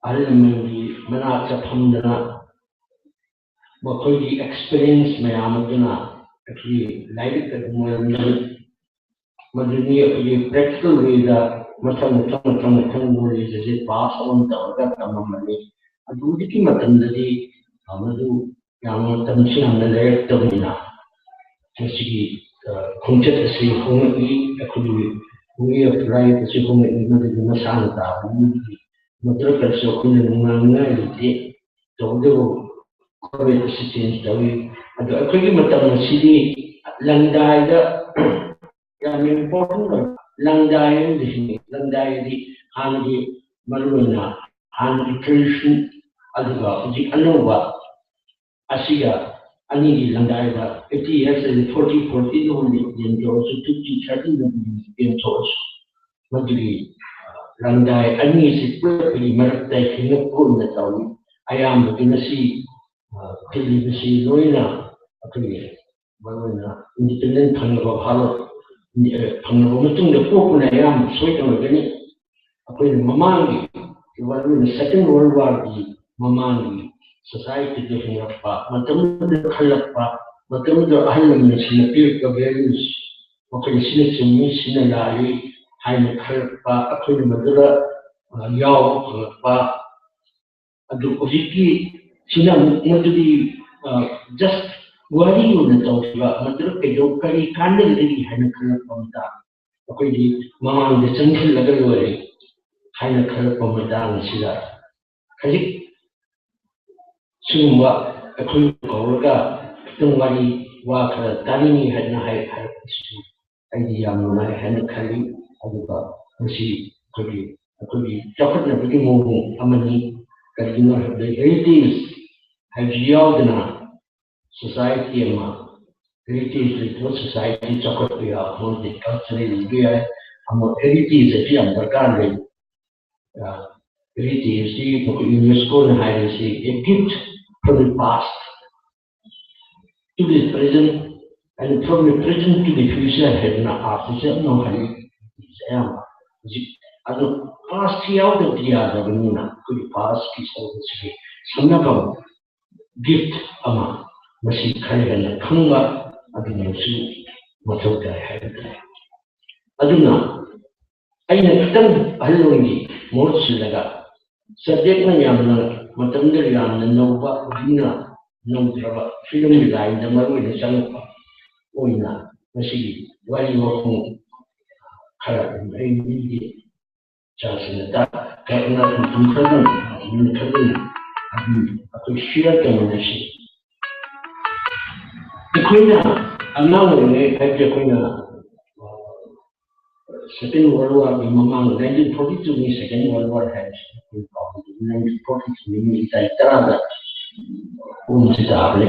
ꯑꯍꯜ ꯂꯃꯟꯒꯤ ꯃꯅꯥꯛꯇ ꯐꯝꯗꯅ ꯃꯈꯣꯏꯒꯤ ꯑꯦꯛꯁꯄꯤꯔꯤꯌꯦꯟꯁ ꯃꯌꯥꯝ ꯑꯗꯨꯅ ꯑꯩꯈꯣꯏꯒꯤ ꯂꯥꯏꯔꯤꯛ ꯑꯗꯨꯝ ꯑꯣꯏꯔꯝꯃꯤ꯫ ꯃꯗꯨꯅꯤ ꯑꯩꯈꯣꯏꯒꯤ ꯄ꯭ꯔꯦꯛꯇꯤꯀꯦꯜ ꯋꯦꯗ ꯃꯊꯪ, ꯃꯊꯪ, ꯃꯊꯪ, ꯃꯊꯪ ꯅꯣꯂꯦꯖ ꯑꯁꯤ ꯄꯥꯁ ꯑꯣꯟ ꯇꯧꯔꯒ ꯇꯝꯃꯝꯕꯅꯤ꯫ ꯑꯗꯨ ꯍꯧꯖꯤꯛꯀꯤ ꯃꯇꯝꯗꯗꯤ ꯃꯗꯨ ꯌꯥꯝꯅ ꯃꯇꯝꯁꯨ ꯌꯥꯝꯅ ꯂꯩꯔꯛꯇꯕꯅꯤꯅ ꯃꯁꯤꯒꯤ ꯈꯣꯡꯆꯠ ꯑꯁꯤ ꯍꯣꯡꯂꯛꯏ꯫ ꯑꯩꯈꯣꯏꯒꯤ way of life ꯑꯁꯤ ꯍꯣꯡꯂꯛꯏ꯫ ꯃꯗꯨꯒꯤ ꯃꯁꯥꯅ ꯇꯥꯕ ꯃꯤꯒꯤ ꯃꯇ꯭ꯔꯛ ꯑꯁꯤ ꯑꯩꯈꯣꯏꯅ ꯅꯨꯡꯉꯥꯏꯅꯤꯡꯉꯥꯏ ꯂꯩꯇꯦ꯫ ꯇꯧꯕꯇꯕꯨ ꯀ꯭ꯂꯥꯏꯃꯦꯠ ꯑꯁꯤ ꯆꯦꯟꯖ ꯇꯧꯏ꯫ ꯑꯗꯣ ꯑꯩꯈꯣꯏꯒꯤ ꯃꯇꯝ ꯑꯁꯤꯗꯤ ꯂꯪꯗꯥꯏꯗ ꯌꯥꯝꯅ ꯏꯝꯄꯣꯔꯇꯦꯟ ꯑꯣꯏꯕ ꯂꯪꯗꯥꯏ ꯑꯃꯗꯤ ꯍꯤꯡꯉꯤ꯫ ꯂꯪꯗꯥꯏ ꯑꯗꯤ ꯍꯥꯟꯅꯒꯤ ꯃꯔꯨꯑꯣꯏꯅ ꯍꯥꯟꯅꯒꯤ ꯇ꯭ꯔꯦꯗꯤꯁꯟ ꯑꯗꯨꯒ ꯍꯧꯖꯤꯛ ꯑꯅꯧꯕ ꯑꯁꯤꯒ ꯑꯅꯤꯒꯤ ꯂꯪꯗꯥꯏꯗ ꯐꯤꯐꯇꯤ ꯌꯔꯁ ꯑꯗꯤ ꯐꯣꯔꯇꯤ ꯐꯣꯔꯇꯤ ꯂꯣꯝꯗ ꯌꯦꯟꯊꯣꯛꯑꯁꯨ ꯐꯤꯐꯇꯤ ꯊꯥꯔꯇꯤ ꯌꯦꯟꯊꯣꯛꯑꯁꯨ ꯃꯗꯨꯒꯤ ꯂꯪꯗꯥꯏ ꯑꯅꯤꯁꯤ ꯄꯨꯂꯞꯀꯤ ꯃꯔꯛꯇ ꯍꯤꯡꯉꯛꯄꯒꯨꯝꯅ ꯇꯧꯏ꯫ ꯑꯌꯥꯝꯕꯗꯤ ꯉꯁꯤ ꯊꯤꯜꯂꯤꯕꯁꯤ ꯂꯣꯏꯅ ꯑꯩꯈꯣꯏꯒꯤ ꯃꯔꯨꯑꯣꯏꯅ ꯏꯟꯗꯤꯄꯦꯟꯗꯦꯟ ꯐꯪꯂꯕ ꯚꯥꯔꯠ ꯐꯪꯂꯕ ꯃꯇꯨꯡꯗ ꯄꯣꯛꯄꯅ ꯑꯌꯥꯝꯕ ꯁꯣꯏꯗꯅ ꯑꯣꯏꯒꯅꯤ꯫ ꯑꯩꯈꯣꯏꯅ ꯃꯃꯥꯡꯒꯤ ꯃꯔꯨꯑꯣꯏꯅ ꯁꯦꯀꯦꯟ ꯋꯥꯔꯜ ꯋꯥꯔꯒꯤ ꯃꯃꯥꯡꯒꯤ ꯁꯣꯁꯥꯏꯇꯤꯗ ꯍꯤꯡꯂꯛꯄ ꯃꯇꯝꯗꯨꯗ ꯈꯜꯂꯛꯄ ꯃꯇꯝꯗꯨꯗ ꯑꯍꯜ ꯂꯃꯟꯁꯤꯡꯅ ꯄꯤꯔꯛꯄ ꯚꯦꯂ꯭ꯌꯨꯁ ꯃꯈꯣꯏꯅ ꯁꯤꯅ ꯆꯨꯝꯃꯤ ꯁꯤꯅ ꯂꯥꯜꯂꯤ ꯍꯥꯏꯅ ꯈꯜꯂꯛꯄ ꯑꯩꯈꯣꯏꯅ ꯃꯗꯨꯗ ꯌꯥꯎꯕ ꯐꯪꯂꯛꯄ ꯑꯗꯨ ꯍꯧꯖꯤꯛꯀꯤ ꯁꯤꯅ ꯑꯃꯨꯛ ꯃꯗꯨꯗꯤ ꯖꯁ ꯋꯥꯔꯤ ꯑꯣꯏꯅ ꯇꯧꯈꯤꯕ ꯃꯗꯨꯗ ꯀꯩꯗꯧ ꯀꯔꯤ ꯀꯥꯟꯅꯒꯗꯒꯦ ꯍꯥꯏꯅ ꯈꯜꯂꯛꯄ ꯃꯇꯥꯡ ꯑꯩꯈꯣꯏꯒꯤ ꯃꯃꯥꯡꯗ ꯆꯪꯁꯤꯜꯂꯒ ꯂꯣꯏꯔꯦ ꯍꯥꯏꯅ ꯈꯜꯂꯛꯄ ꯃꯇꯥꯡ ꯑꯁꯤꯗ ꯍꯧꯖꯤꯛ ꯁꯤꯒꯨꯝꯕ ꯑꯩꯈꯣꯏ ꯀꯧꯔꯒ ꯈꯤꯇꯪ ꯋꯥꯔꯤ ꯋꯥ ꯈꯔ ꯇꯥꯅꯤꯡꯏ ꯍꯥꯏꯗꯅ ꯍꯥꯏ ꯍꯥꯏꯔꯛꯄꯁꯤꯁꯨ ꯑꯩꯗꯤ ꯌꯥꯝ ꯅꯨꯡꯉꯥꯏ ꯍꯥꯏꯅ ꯈꯜꯂꯤ꯫ ꯑꯗꯨꯒ ꯃꯁꯤ ꯑꯩꯈꯣꯏꯒꯤ ꯑꯩꯈꯣꯏꯒꯤ ꯆꯥꯎꯈꯠꯅꯕꯒꯤ ꯃꯑꯣꯡ ꯑꯃꯅꯤ꯫ ꯀꯔꯤꯒꯤꯅꯣ ꯍꯥꯏꯕꯗ ꯍꯦꯔꯤꯇꯦꯖ ꯍꯥꯏꯕꯁꯤ ꯌꯥꯎꯗꯅ ꯁꯣꯁꯥꯏꯇꯤ ꯑꯃ ꯍꯦꯔꯤꯇꯦꯖ ꯂꯩꯇꯕ ꯁꯣꯁꯥꯏꯇꯤ ꯆꯥꯎꯈꯠꯄ ꯌꯥꯕ ꯅꯠꯇꯦ꯫ ꯀꯜꯆꯔꯦꯜ ꯂꯩꯕ ꯌꯥꯏ ꯑꯃ ꯍꯦꯔꯤꯇꯦꯖ ꯑꯁꯤ ꯌꯥꯝ ꯗꯔꯀꯥꯔ ꯂꯩ꯫ ꯍꯦꯔꯤꯇꯦꯖꯁꯤ ꯑꯩꯈꯣꯏ ꯌꯨꯅꯦꯁꯀꯣꯅ ꯍꯥꯏꯔꯤꯁꯤ a gift from the past to the present and from the present to the future ꯍꯥꯏꯗꯅ ꯑꯥꯔꯠꯁꯤꯁꯨ ꯌꯥꯝ ꯅꯨꯡꯉꯥꯏ꯫ ꯑꯌꯥꯝꯕ ꯍꯧꯖꯤꯛ ꯑꯗꯨ ꯄꯥꯁꯀꯤ ꯌꯥꯎꯗꯕꯗꯤ ꯌꯥꯗꯕꯅꯤꯅ ꯑꯩꯈꯣꯏꯒꯤ ꯄꯥꯁꯀꯤ ꯁꯔꯨꯛ ꯑꯁꯤꯒꯤ ꯁꯝꯅꯐꯝ ꯒꯤꯐ ꯑꯃ ꯃꯁꯤ ꯈꯔ ꯍꯦꯟꯅ ꯈꯪꯕ ꯑꯗꯨꯅꯁꯨ ꯃꯊꯧ ꯇꯥꯏ ꯍꯥꯏꯕ ꯇꯥꯏ꯫ ꯑꯗꯨꯅ ꯑꯩꯅ ꯈꯤꯇꯪ ꯑꯍꯜ ꯂꯃꯟꯒꯤ ꯃꯍꯨꯠ ꯁꯤꯜꯂꯒ ꯁꯕꯖꯦꯛꯅ ꯌꯥꯝꯅ ꯃꯇꯝꯗ ꯌꯥꯝꯅ ꯅꯧꯕ, ꯍꯧꯖꯤꯛꯅ ꯅꯧꯗ꯭ꯔꯕ ꯐꯤꯂꯝꯒꯤ ꯂꯥꯏꯟꯗ ꯃꯔꯨ ꯑꯣꯏꯅ ꯆꯪꯉꯛꯄ ꯑꯣꯏꯅ ꯉꯁꯤꯒꯤ ꯋꯥꯔꯤ ꯋꯥꯈꯣꯡ ꯈꯔ ꯑꯗꯨꯝ ꯑꯩ ꯃꯤꯒꯤ ꯆꯥꯁꯤꯟꯅ ꯇꯥ ꯀꯔꯝꯅ ꯃꯇꯝ ꯈꯔꯗꯪ ꯃꯤꯅꯤꯠ ꯈꯔꯗꯪ ꯑꯗꯨꯝ ꯑꯩꯈꯣꯏ ꯁꯤꯌꯔ ꯇꯧꯃꯤꯟꯅꯁꯤ꯫ ꯑꯩꯈꯣꯏꯅ ꯑꯉꯥꯡ ꯑꯣꯏꯔꯤꯉꯩ ꯍꯥꯏꯕꯗꯤ ꯑꯩꯈꯣꯏꯅ Second World War ꯒꯤ ꯃꯃꯥꯡ, nineteen forty two ꯒꯤ Second World War ꯍꯥꯏꯕꯁꯤ ꯑꯩꯈꯣꯏ ꯄꯥꯎꯗꯗꯤ nineteen forty two ꯒꯤ ꯃꯤ ꯇꯥꯔꯤꯛ ꯇꯔꯥꯗ ꯄꯣꯝꯁꯤ ꯇꯥꯕꯅꯤ꯫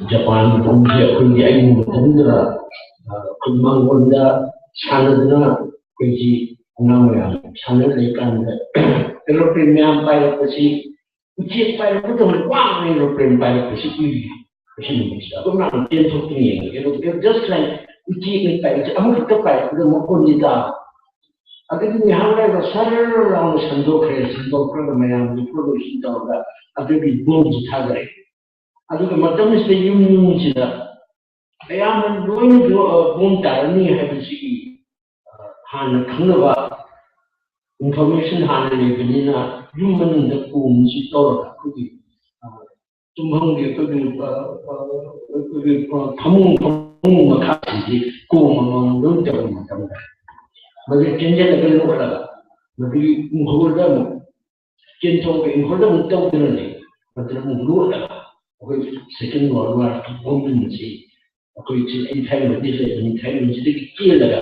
ꯖꯄꯥꯟꯒꯤ ꯄꯣꯝꯁꯤ ꯑꯩꯈꯣꯏꯒꯤ ꯑꯩꯒꯤ ꯃꯇꯝꯗ ꯑꯩꯈꯣꯏ ꯃꯥꯡꯒꯣꯟꯗ ꯁꯥꯟꯅꯗꯨꯅ ꯑꯩꯈꯣꯏꯒꯤ ꯑꯉꯥꯡ ꯃꯌꯥꯝ ꯁꯥꯟꯅ ꯂꯩꯀꯥꯟꯗ aeroplane ꯃꯌꯥꯝ ꯄꯥꯏꯔꯛꯄꯁꯤ, ꯎꯆꯦꯛ ꯄꯥꯏꯔꯛꯄꯗꯧꯅ ꯋꯥꯡꯅ aeroplane ꯄꯥꯏꯔꯛꯄꯁꯤ ꯎꯏ꯫ ꯑꯁꯤ ꯅꯨꯃꯤꯠꯁꯤꯗ ꯑꯗꯨꯝ ꯂꯥꯛꯅ ꯆꯦꯟꯊꯣꯛꯇꯨꯅ ꯌꯦꯡꯉꯦ꯫ Aeroplane just like ꯎꯆꯦꯛꯅ ꯄꯥꯏꯔꯛꯄꯁꯦ ꯑꯃꯈꯛꯇ ꯄꯥꯏꯔꯛꯄꯗ ꯃꯈꯣꯟꯗꯤ ꯇꯥꯕ꯫ ꯑꯗꯒꯤ ꯉꯥꯏꯍꯥꯛ ꯂꯩꯔꯒ ꯁꯔ ꯂꯥꯎꯅ ꯁꯟꯗꯣꯛꯈ꯭ꯔꯦ꯫ ꯁꯟꯗꯣꯛꯈ꯭ꯔꯒ ꯃꯌꯥꯝꯒꯤ ꯄ꯭ꯔꯣꯗꯛꯁꯟ ꯇꯧꯔꯒ ꯑꯗꯨꯒꯤ ꯕꯣꯝꯁꯤ ꯊꯥꯗꯔꯛꯑꯦ꯫ ꯑꯗꯨꯒ ꯃꯇꯝꯁꯤꯗ ꯌꯨꯝ ꯌꯨꯝꯁꯤꯗ ꯑꯌꯥꯝꯕ ꯂꯣꯏꯅ ꯕꯣꯝ ꯇꯥꯔꯅꯤ ꯍꯥꯏꯕꯁꯤꯒꯤ ꯍꯥꯟꯅ ꯈꯪꯅꯕ information ꯍꯥꯟꯅ ꯂꯩꯕꯅꯤꯅ ꯌꯨꯝ ꯃꯅꯨꯡꯗ ꯀꯣꯝꯁꯤ ꯇꯧꯔꯒ ꯑꯩꯈꯣꯏꯒꯤ ꯇꯨꯝꯐꯝꯒꯤ ꯑꯩꯈꯣꯏꯒꯤ ꯑꯩꯈꯣꯏꯒꯤ ꯐꯃꯨꯡ ꯐꯃꯨꯡ ꯃꯈꯥꯁꯤꯡꯁꯤ ꯀꯣꯝ ꯑꯃꯃꯝ ꯂꯣꯏ ꯇꯧꯕ ꯃꯇꯝꯗ ꯃꯗꯨ ꯆꯦꯟꯁꯤꯜꯂꯒ ꯂꯣꯠꯂꯒ ꯃꯗꯨꯒꯤ ꯏꯪꯈꯣꯜꯗ ꯑꯃꯨꯛ ꯆꯦꯟꯊꯣꯛꯑꯒ ꯏꯪꯈꯣꯜꯗ ꯑꯃꯨꯛ ꯇꯧꯗꯨꯅꯅꯦ ꯃꯗꯨꯗ ꯑꯃꯨꯛ ꯂꯣꯠꯂꯒ ꯑꯩꯈꯣꯏ Second World War ꯒꯤ ꯕꯣꯝꯁꯤꯡ ꯑꯁꯤ ꯑꯩꯈꯣꯏ ꯆꯤꯡ ꯊꯥꯏꯂꯣꯟꯗꯤ ꯂꯩꯕꯅꯤ, ꯊꯥꯏꯂꯣꯟꯁꯤꯗꯒꯤ ꯆꯦꯜꯂꯒ